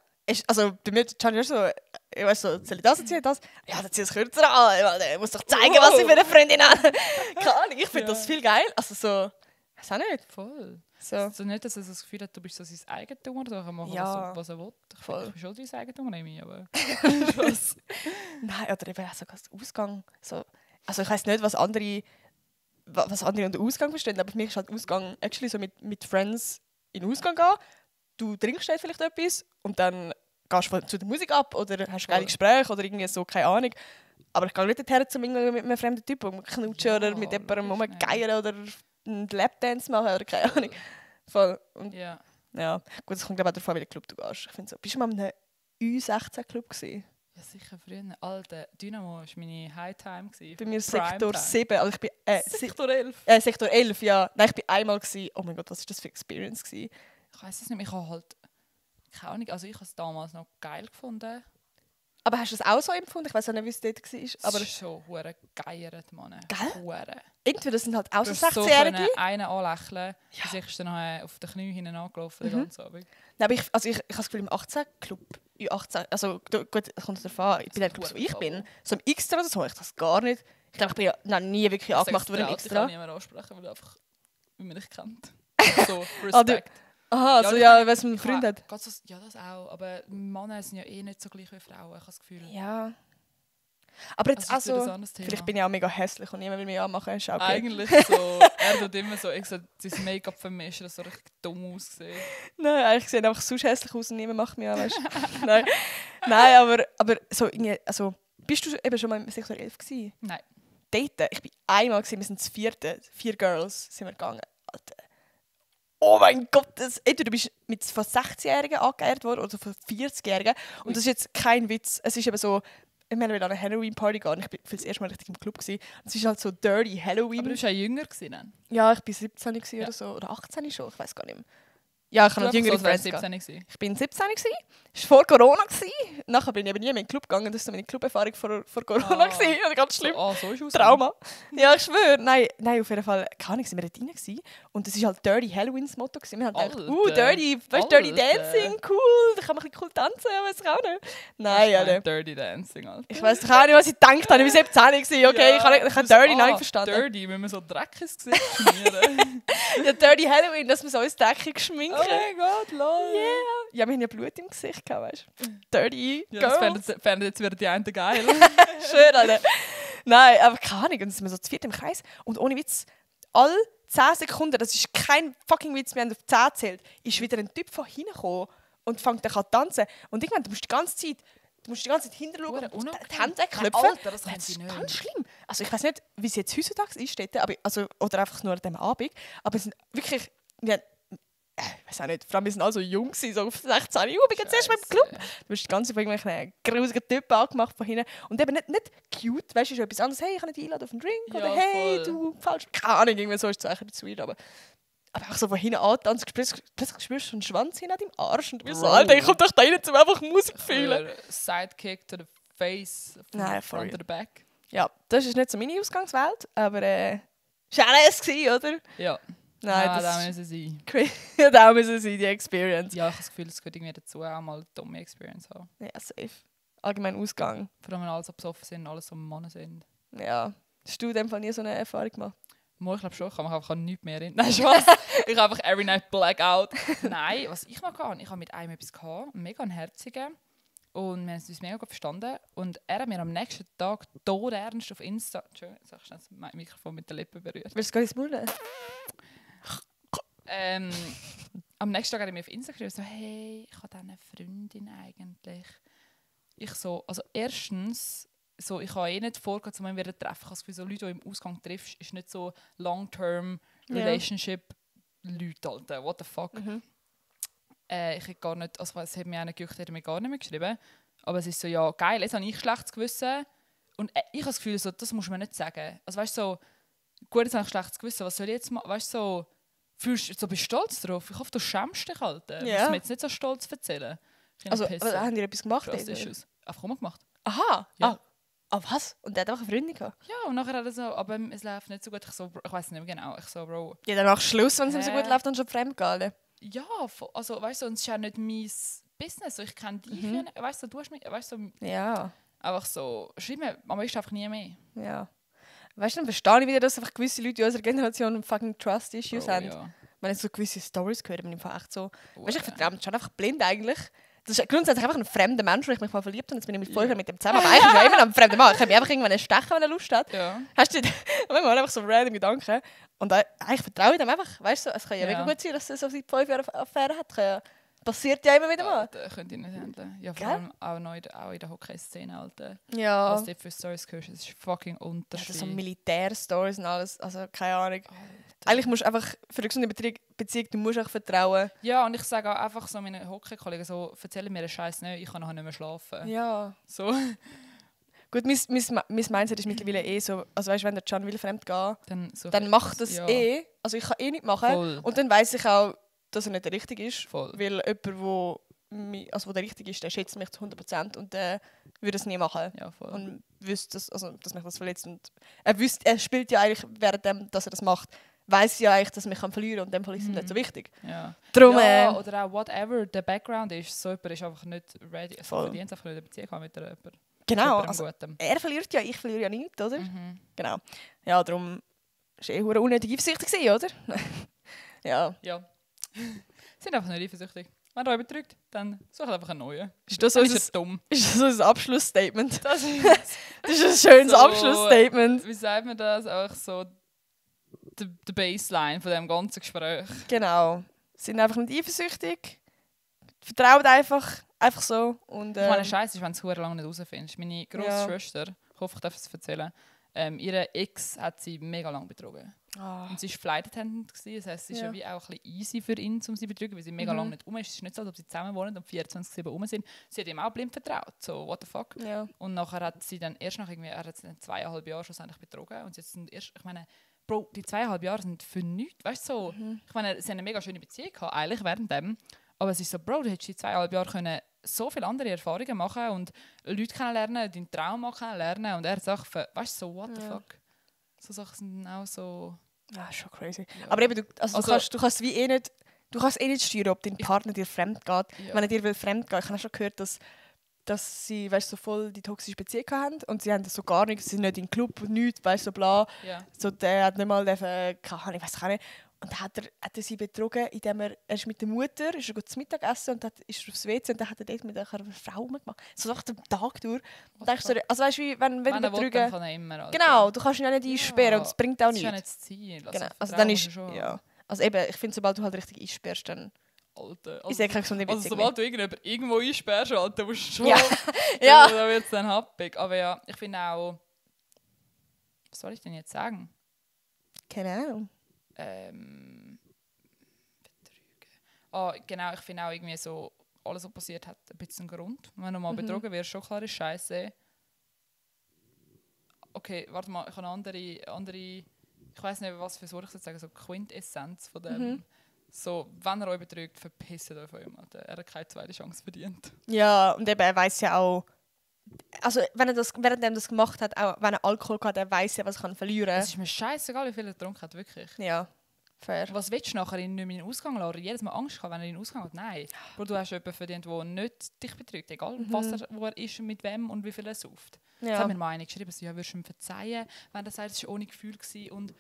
Also bei mir ist es so, ich weiss so, soll ich das anziehen, das? Ja, dann zieh es kürzer an, weil ich muss doch zeigen, was ich für eine Freundin habe. Keine Ahnung, ich finde das viel geil. Also so, weiß auch nicht. Voll. So. Also nicht, dass er so das Gefühl hat, du bist so sein Eigentum oder so, er kann machen, Ja. was er will. Voll. Ich bin schon sein Eigentum, Remy, aber... Nein, oder eben auch sogar das Ausgang. So. Also ich weiss nicht, was andere unter Ausgang verstehen, aber für mich ist halt Ausgang actually so mit Friends in den Ausgang gehen. Du trinkst halt vielleicht etwas und dann gehst du zu der Musik ab oder hast geile Gespräche oder irgendwie so, keine Ahnung. Aber ich gehe nicht dorthin zum mit einem fremden Typ knutschen oder mit jemandem rumgeiern oder einen Lapdance machen oder keine Ahnung. Voll. Und Ja. ja, gut, es kommt glaube ich auch davon, welchen Club du gehst. Ich finde so, bist du mal in einem U16-Club gewesen? Ja, sicher früher. Alter, Dynamo war meine High-Time. Bei mir Prime Sektor Time. 7. Also ich bin, Sektor 11. Sektor 11, ja. Nein, ich bin einmal gewesen. Oh mein Gott, was war das für eine Experience gewesen? Ich weiß es nicht mehr. Ich habe halt... Keine Ahnung, also ich habe es damals noch geil gefunden. Aber hast du das auch so empfunden? Ich weiß auch nicht, wie es dort war. Aber Aber es ist schon hure geiert, Mann. Gell? Hure. irgendwie, das sind halt auch Du so hast so 16-Jährige. einen anlächeln. Ja. Ja. Ich ist dann nachher auf den Knien hinten angelaufen, den ganzen Abend. Nein, aber ich habe das Gefühl, im 18-Club, U18, also gut, es kommt darauf an, bei den Clubs, wo ich bin, so im Extra oder so, habe ich das gar nicht. Ich glaube, ich bin ja noch nie wirklich angemacht worden im Ich Extra. kann niemand ansprechen, weil man mich nicht kennt. So, Ah, du- Respekt. Aha, also ich ja, meine, weil es einen Freund hat. Ja, das auch. Aber Männer sind ja eh nicht so gleich wie Frauen, ich habe das Gefühl. Ja. Aber jetzt Also, das ist wieder also, ein anderes Thema. vielleicht bin ich auch mega hässlich und niemand will mich anmachen, ist auch okay. Eigentlich so, er tut immer so, sein Make-up vermischen, das so richtig dumm aussieht. Nein, eigentlich sehen einfach so hässlich aus und niemand macht mich an, weißt du? Nein, aber so irgendwie, also, bist du eben schon mal im Sektor 11 gewesen? Nein. Daten? Ich bin einmal gewesen, wir sind das vierte, 4 Girls sind wir gegangen. Alter. Oh mein Gott, entweder du bist mit von 16-Jährigen angeehrt worden oder von 40-Jährigen. Und das ist jetzt kein Witz. Es ist eben so, wir haben wieder an eine Halloween-Party gegangen. Ich war für das erste Mal richtig im Club. Es ist halt so dirty Halloween. Aber du warst ja jünger gewesen, dann. Ja, ich war 17 gewesen oder so. Oder 18 schon, ich weiß gar nicht mehr. Ja, ich habe noch jüngere Friends gehabt. 17 gewesen. Ich bin 17 gewesen. Das war vor Corona gewesen. Nachher bin ich eben nie mehr in den Club gegangen. Das war so meine Club-Erfahrung vor Corona gewesen. Also ganz schlimm. So ist es. Trauma. Ja, ich schwöre. Nein, auf jeden Fall. Keine Ahnung, sind wir dort rein gewesen. Und das war halt Dirty Halloween's Motto gewesen. Wir haben gedacht, Alter. Dirty, weißt, Dirty Alter. Dancing, cool. Da kann man ein bisschen cool tanzen, weiß ich auch nicht. Nein, Alter. Dirty Dancing, Alter. Ich weiss doch auch nicht, was ich gedacht habe. Ich war 17 gewesen. Okay, ich habe Dirty noch nicht verstanden. Dirty, wenn man so Dreck ins Gesicht schmieren. Ja, Dirty Halloween, dass wir so ins Deckchen geschminkt Oh mein Gott, lol. Yeah. Ja, wir haben ja Blut im Gesicht gehabt, weißt du. Dirty Ja, das Girls. fänden jetzt wieder die einen geil. Schön, Alter. Nein, aber keine Ahnung. Und dann sind wir so zu viert im Kreis. Und ohne Witz, alle 10 Sekunden, das ist kein fucking Witz, wir haben auf 10 gezählt, ist wieder ein Typ von hinten gekommen und fängt dann an zu tanzen. Und irgendwann, du musst die ganze Zeit hinterschauen und die Hände knöpfen. Alter, das Das ist ist nicht. ganz schlimm. Also ich weiß nicht, wie es jetzt heutzutage ist, dort, aber, also, oder einfach nur an diesem Abend. Aber es sind wirklich... Ich weiß auch nicht, vor allem wir sind alle so jung gewesen, so auf 16. Ich bin jetzt erst mal im Club. Du hast die ganze Zeit von irgendwelchen grusigen Typen angemacht von hinten. Und eben nicht cute, weißt du, ist etwas anderes. Hey, ich kann dich einladen auf einen Drink. Ja, oder hey, voll. du falsch. Keine Ahnung, irgendwie so ist es eigentlich ein bisschen weird. Aber auch so von hinten antanzen, plötzlich spürst du einen Schwanz hinter deinem Arsch. Und du bist so, Bro. Alter, ich komme doch da rein, um einfach Musik zu fühlen. Für Sidekick to the face, Nein, front voll. to the back. Ja, das ist nicht so meine Ausgangswelt, aber ist auch nice gewesen, oder? Ja. Nein, da das müssen sie. ist da müssen sie die Experience. Ja, ich habe das Gefühl, es gehört irgendwie dazu, auch mal eine dumme Experience haben. Ja, safe. Allgemein Ausgang. Vor allem, wenn alle so besoffen sind, alles so Männer sind. Ja. Hast du in dem Fall nie so eine Erfahrung gemacht? Mo, ich glaube schon, ich kann mich einfach an nichts mehr erinnern. Nein, Spaß. Ich habe einfach every night blackout. Nein, was ich mal hatte, ich habe mit einem etwas gehabt, mega ein herzigen. Und wir haben uns mega gut verstanden. Und er hat mir am nächsten Tag todernst auf Insta... Entschuldigung, jetzt habe ich das Mikrofon mit den Lippen berührt. Willst du gar nicht smullen? Am nächsten Tag hat er mir auf Insta geschrieben, so, hey, ich habe eine Freundin eigentlich. Ich so, also erstens, so, ich habe nicht vorgehabt, zu mir wieder treffen. Ich habe das Gefühl, so Leute, die im Ausgang triffst, ist nicht so long-term relationship Leute, Alter. What the fuck? Ich hätte gar nicht, also es hat mir auch nicht gejuckt, hätte mir gar nicht mehr geschrieben. Aber es ist so, ja, geil, jetzt habe ich schlechtes Gewissen. Und ich habe das Gefühl, so, das muss man nicht sagen. Also weißt du, so, gut, jetzt habe ich schlechtes Gewissen, was soll ich jetzt machen? Weißt du, so, bist du stolz drauf? Ich hoffe, du schämst dich halt. Du musst mir jetzt nicht so stolz erzählen. Also, haben die etwas gemacht? Einfach rumgemacht. Aha! Ja. Ah, was? Und der hat einfach eine Freundin gehabt? Ja, und nachher hat er so, aber es läuft nicht so gut. Ich weiß nicht mehr genau. Ich so, Bro. Ja, dann machst du Schluss, wenn es ihm so gut läuft, dann schon fremdgehen. Ja, also weißt du, und es ist ja nicht mein Business. So, ich kenne dich ja nicht. Weißt du, du hast mich, weißt du, ja. Einfach so, schreib mir, aber ich einfach nie mehr. Ja. Weißt du, dann verstehe ich wieder, dass einfach gewisse Leute in unserer Generation fucking Trust-Issues haben. Ja. Wenn ich so gewisse Stories höre, bin ich einfach echt so... Oh, weißt du, ich vertraue mich schon einfach blind eigentlich. Das ist grundsätzlich einfach ein fremder Mensch, wo ich mich mal verliebt habe. Jetzt bin ich mit vorher mit dem zusammen. Aber eigentlich ist er immer noch ein fremder Mann. Ich kann mich einfach irgendwann stechen, wenn er Lust hat. Ja. Hast du manchmal einfach so random Gedanken. Und eigentlich vertraue ich dem einfach. Weißt du, es kann ja mega gut sein, dass er so seit 5 Jahren Affäre hat. Passiert ja immer wieder mal. Das könnte ich nicht handeln. Ja, vor allem auch in der Hockey-Szene, Alter. Ja. Was du für Stories hörst, das ist fucking Unterschied. Ja, so Militär-Stories und alles. Also, keine Ahnung. Eigentlich musst du einfach für eine gesunde Beziehung, du musst auch vertrauen. Ja, und ich sage auch einfach so meinen Hockey-Kollegen so, erzähl mir einen Scheiß nicht, ich kann nachher nicht mehr schlafen. Ja. So. Gut, mein Mindset ist mittlerweile so, also weißt, wenn der Can will fremd gehen, dann macht das ja. Also ich kann nicht machen. Voll. Und dann weiss ich auch, dass er nicht der Richtige ist. Voll. Weil jemand, wo der Richtige ist, der schätzt mich zu 100% und der würde es nie machen. Ja, voll. Und wüsste, dass mich das verletzt. Und er spielt ja eigentlich, während dass er das macht, weiss ja eigentlich, dass mich verlieren kann und in dem Fall ist es nicht so wichtig. Ja. Darum, ja, oder auch whatever der Background ist, so jemand ist einfach nicht ready. Also verdient einfach nicht eine Beziehung mit jemandem. Genau, also, er verliert ja, ich verliere ja nichts, oder? Genau. Ja, darum war er unnötig eifersüchtig, oder? Ja. Ja. Sind einfach nicht eifersüchtig. Wenn ihr euch betrügt, dann sucht einfach einen neuen. Ist das dumm. Ist das ein Abschlussstatement? Das ist ein schönes so, Abschlussstatement. Wie sagt man das? Auch so die Baseline von diesem ganzen Gespräch. Genau. Sind einfach nicht eifersüchtig. Vertraut einfach so. Und, ich meine, Scheiße ist, wenn du es lange nicht herausfindest. Meine grosse Schwester, ich hoffe, ich darf es erzählen, ihre Ex hat sie mega lange betrogen. Und sie war Flight Attendant. Das heisst, es ist ja wie auch ein bisschen easy für ihn, um sie zu betrügen, weil sie mega lange nicht ist. Es ist nicht so, als ob sie zusammen wohnen und 24/7 rum sind. Sie hat ihm auch blind vertraut. So, what the fuck? Ja. Und nachher hat sie dann erst nach irgendwie, er hat sie dann 2,5 Jahre schlussendlich betrogen. Und jetzt sind erst, ich meine, Bro, die 2,5 Jahre sind für nichts. Weißt du, so, ich meine, sie haben eine mega schöne Beziehung gehabt, eigentlich während dem. Aber es ist so, Bro, du hättest die 2,5 Jahre können so viele andere Erfahrungen machen und Leute kennenlernen, deinen Traum kennenlernen und er sagt, weißt du, so, what the fuck? So Sachen sind auch so... Ja, schon crazy. Ja. Aber eben, du kannst wie nicht, du kannst nicht steuern, ob dein Partner dir fremd geht. Ja. Wenn er dir fremd geht, ich habe auch schon gehört, dass sie, weißt, so voll die toxische Beziehung haben und sie haben das so gar nichts, sie sind nicht im Club und nichts, weißt, so bla. Ja. So, der hat nicht mal keine ich weiß nicht. Und dann hat er sie betrogen, indem er ist mit der Mutter ist er zu Mittag essen und ist aufs WC und dann hat er dort mit einer Frau gemacht. So nach dem Tag durch. Und denkst du, also weißt du, wenn du betrügen... kann er immer, Alter. Genau, du kannst ihn ja nicht einsperren und es bringt auch nichts. Das ist ja nicht das Ziel. Also, genau. Also dann ist... Ja. Also eben, ich finde, sobald du halt richtig einsperrst, dann... Alter. Also, ist keine gesunde Beziehung also sobald du irgendjemanden irgendwo einsperrst, Alter, musst du schon... Ja. Ja. Da wird es dann happig. Aber ja, ich finde auch... Was soll ich denn jetzt sagen? Keine Ahnung. Betrügen. Genau, ich finde auch irgendwie so, alles, was passiert hat, ein bisschen einen Grund. Wenn du mal betrogen wirst, schon klar ist Scheiße. Okay, warte mal, ich habe eine andere, ich weiß nicht, was für ein Wort ich sagen, so Quintessenz von dem. So, wenn er euch betrügt, verpisst euch von ihm. Er hat keine zweite Chance verdient. Ja, und eben, er weiss ja auch, also während er das gemacht hat, auch wenn er Alkohol hat, er weiss ja, was er verlieren kann. Es ist mir scheißegal, wie viel er getrunken hat, wirklich. Ja, fair. Was willst du nachher ihn nicht mehr in den Ausgang lassen? Jedes Mal Angst haben, wenn er in den Ausgang hat? Nein. Aber du hast jemanden verdient, der nicht dich betrügt. Egal, wo er ist, mit wem und wie viel er sauft. Ja. Das hat mir mal eine geschrieben, ja, würdest du ihm verzeihen, wenn er sagt, es war ohne Gefühl und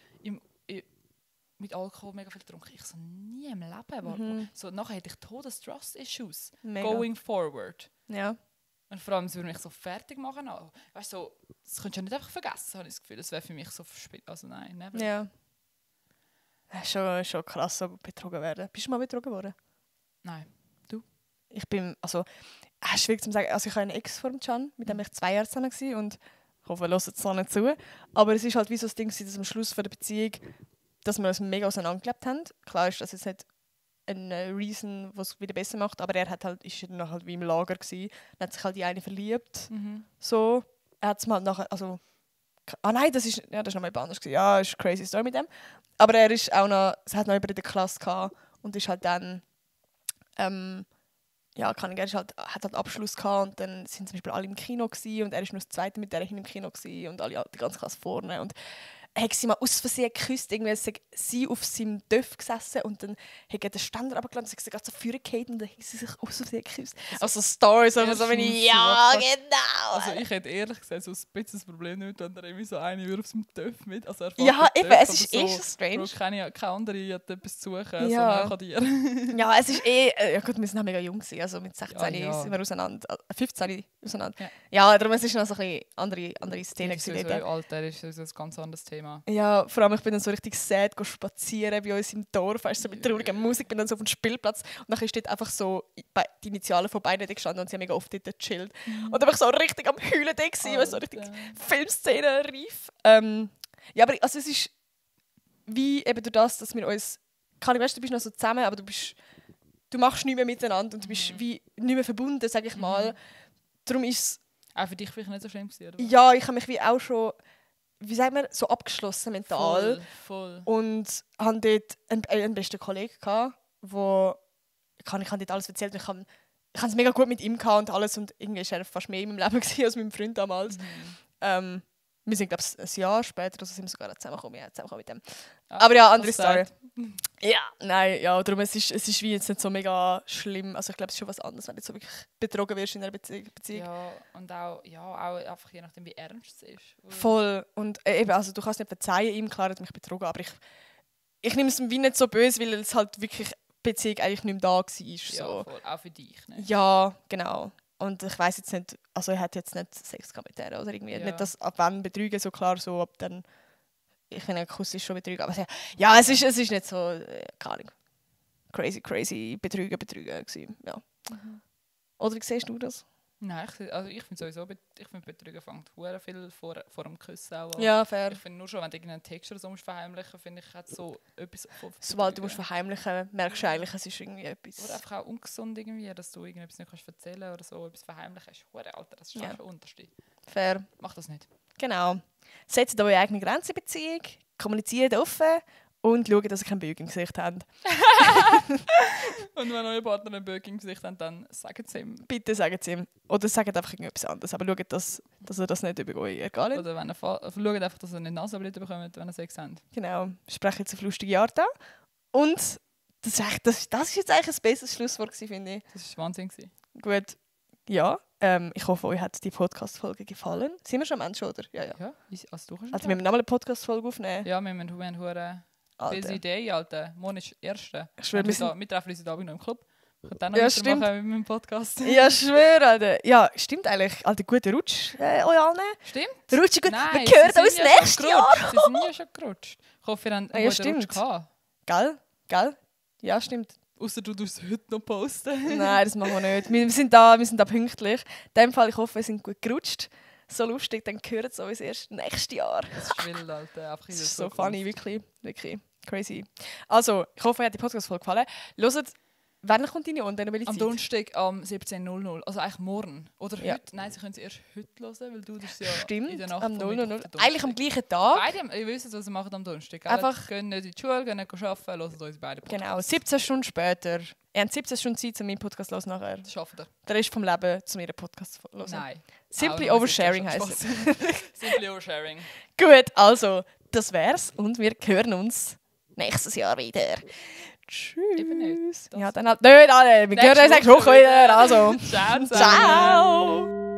mit Alkohol mega viel getrunken. Ich so, nie im Leben. So, nachher hätte ich Todes-Trust-Issues. Going forward. Ja. Und vor allem, es würde mich so fertig machen. Auch. Weißt du, so, das könntest du ja nicht einfach vergessen, habe ich das Gefühl. Das wäre für mich so verspielt. Also nein, never. Ja. Schon krass, so betrogen werden. Bist du mal betrogen worden? Nein. Ich bin, also, schwierig zu sagen. Also ich habe einen Ex vor dem Can, mit dem war ich 2 Jahre zusammen war und ich hoffe, er hört es noch nicht zu. Aber es ist halt wie so das Ding, dass am Schluss von der Beziehung, dass wir uns mega auseinandergelebt haben. Klar ist das jetzt nicht eine Reason, was es wieder besser macht, aber er hat halt, ist dann halt wie im Lager gewesen, und hat sich halt in eine verliebt. So, er hat es mal nachher, also, nein, das ist noch mal anders gewesen. Ja, ist eine crazy Story mit dem. Aber er ist auch noch, es hat noch jemanden in der Klasse gehabt und ist halt dann, ja, kann ich, hat halt Abschluss gehabt und dann sind zum Beispiel alle im Kino gewesen, und er ist nur das Zweite mit der hin im Kino gewesen, und alle, die ganze Klasse vorne, und er hat sie mal aus Versehen geküsst, irgendwie sie auf seinem Töff gesessen und dann hat er den Ständer runtergelassen und sie gerade so vorgefallen und dann haben sie sich aus Versehen geküsst. Also Stories, so wenn ich, ja, genau. Also ich hätte ehrlich gesagt so ein bisschen das Problem nicht, wenn er irgendwie so eine würde auf seinem Töff mit. Also ja, eben, es ist so, schon strange. Keine andere hat etwas zu suchen, ja. so nach dir. Ja, es ist ja gut, wir sind auch mega jung gewesen, also mit 16 ja. sind wir auseinander, 15 auseinander. Ja, ja, darum es ist noch so ein bisschen andere Szene gewesen. Alter, ist ein ganz anderes Thema. Ja, vor allem ich bin dann so richtig sad spazieren bei uns im Dorf, weißt, so mit trauriger Musik, bin dann so auf dem Spielplatz und dann steht einfach so die Initialen von beiden gestanden und sie haben mega oft dort gechillt. Und einfach so richtig am Heulen da gewesen, weil so richtig Filmszene reif. Ja, aber also es ist wie eben durch das, dass wir uns, weißt, du bist noch so zusammen, aber du machst nichts mehr miteinander und du bist wie nicht mehr verbunden, sage ich mal. Darum ist es auch für dich vielleicht nicht so schlimm gewesen, oder? Ja, ich habe mich wie auch schon, wie sagt man, so abgeschlossen mental. Voll. Und hatte dort einen besten Kollegen gehabt, wo ich habe dort alles erzählt. Ich habe es mega gut mit ihm gehabt und alles, und irgendwie war er fast mehr in meinem Leben gewesen als mit meinem Freund damals. Wir sind, glaube ich, ein Jahr später, also sind wir sogar zusammengekommen mit dem. Aber ja, andere Story. Ja, nein, ja, darum es ist wie jetzt nicht so mega schlimm. Also ich glaube, es ist schon was anderes, wenn du so wirklich betrogen wirst in einer Beziehung. Ja, und auch einfach je nachdem, wie ernst es ist. Voll. Und eben, also du kannst nicht verzeihen ihm, klar hat mich betrogen, aber ich nehme es wie nicht so böse, weil es halt wirklich Beziehung eigentlich nicht mehr da war. So. Ja, voll. Auch für dich, ne? Ja, genau. Und ich weiss jetzt nicht, also er hat jetzt nicht Sex gehabt mit der oder irgendwie. Ja. Nicht, dass ab wann betrügen, so klar, so ab dann, ich finde, ein Kuss ist schon betrügen. Aber ja, es ist nicht so, keine Ahnung, crazy betrügen gewesen. Ja. Oder wie siehst du das? Nein, ich finde sowieso, Betrügen fängt sehr viel vor dem Küssen auch an. Ja, fair. Ich finde nur schon, wenn du irgendeinen Text oder so musst verheimlichen, finde ich, hat so etwas von Sobald du musst verheimlichen, merkst du eigentlich, es ist irgendwie etwas. Oder einfach auch ungesund irgendwie, dass du irgendetwas nicht erzählen kannst oder so, etwas verheimlichen. Alter, das ist schon unterste. Fair. Mach das nicht. Genau. Setzt eure eigene Grenze in Beziehung, kommuniziert offen und schaut, dass ihr keinen Böck im Gesicht habt. Und wenn euer Partner einen Böck im Gesicht hat, dann sagt es ihm. Bitte sagt es ihm. Oder sagt einfach irgendetwas anderes. Aber schaut, dass er das nicht über euch ergeht. Oder wenn schaut einfach, dass ihr nicht Nasenblüten bekommt, wenn ihr Sex habt. Genau. Ich spreche jetzt auf lustige Art an. Und das ist jetzt eigentlich ein besseres Schlusswort, finde ich. Das war Wahnsinn. Gut. Ja. Ich hoffe, euch hat die Podcast-Folge gefallen. Sind wir schon am Ende, oder? Ja. Also du kannst wir müssen nochmal eine Podcast-Folge aufnehmen. Ja, wir haben busy Day, Alter. Morgen ist der 1. Wir treffen uns heute Abend noch im Club. Ich kann dann noch weitermachen mit meinem Podcast. Ja, ich schwöre, Alter. Ja, stimmt eigentlich. Alter, guter Rutsch euch allen. Stimmt. Rutsche gut. Nein, wir hören uns nächstes Jahr. Sie sind ja schon gerutscht. Ich hoffe, wir haben einen guten Rutsch gehabt. Gell? Ja, stimmt. Ausser du tust es heute noch posten. Nein, das machen wir nicht. Wir sind da pünktlich. In dem Fall, ich hoffe, wir sind gut gerutscht. So lustig, dann hören sie uns erst nächstes Jahr. Das ist wild, Alter. Das ist so funny, wirklich crazy. Also, ich hoffe, euch hat die Podcast-Folge gefallen. Hört, wann kommt deine online? Am Donnerstag am 17.00. Also eigentlich morgen. Oder heute. Nein, sie können sie erst heute hören, weil du das ja stimmt, in der Nacht am 0.00. Eigentlich am gleichen Tag. Beide, ihr wisst, was sie machen am Donnerstag. Einfach gehen nicht in die Schule, gehen nicht arbeiten, hören uns beide Podcasts. Genau, 17 Stunden später. Ihr habt 17 Stunden Zeit, um meinen Podcast zu hören nachher. Das schaffen wir. Der Rest vom Leben zu ihrem Podcast zu hören. Nein. Simply Oversharing heisst es. Simply Oversharing. Gut, also, das wär's. Und wir hören uns nächstes Jahr wieder. Tschüss. Ja, dann halt nicht alle. Wir hören uns nächste Woche wieder. Also, ciao. Ciao.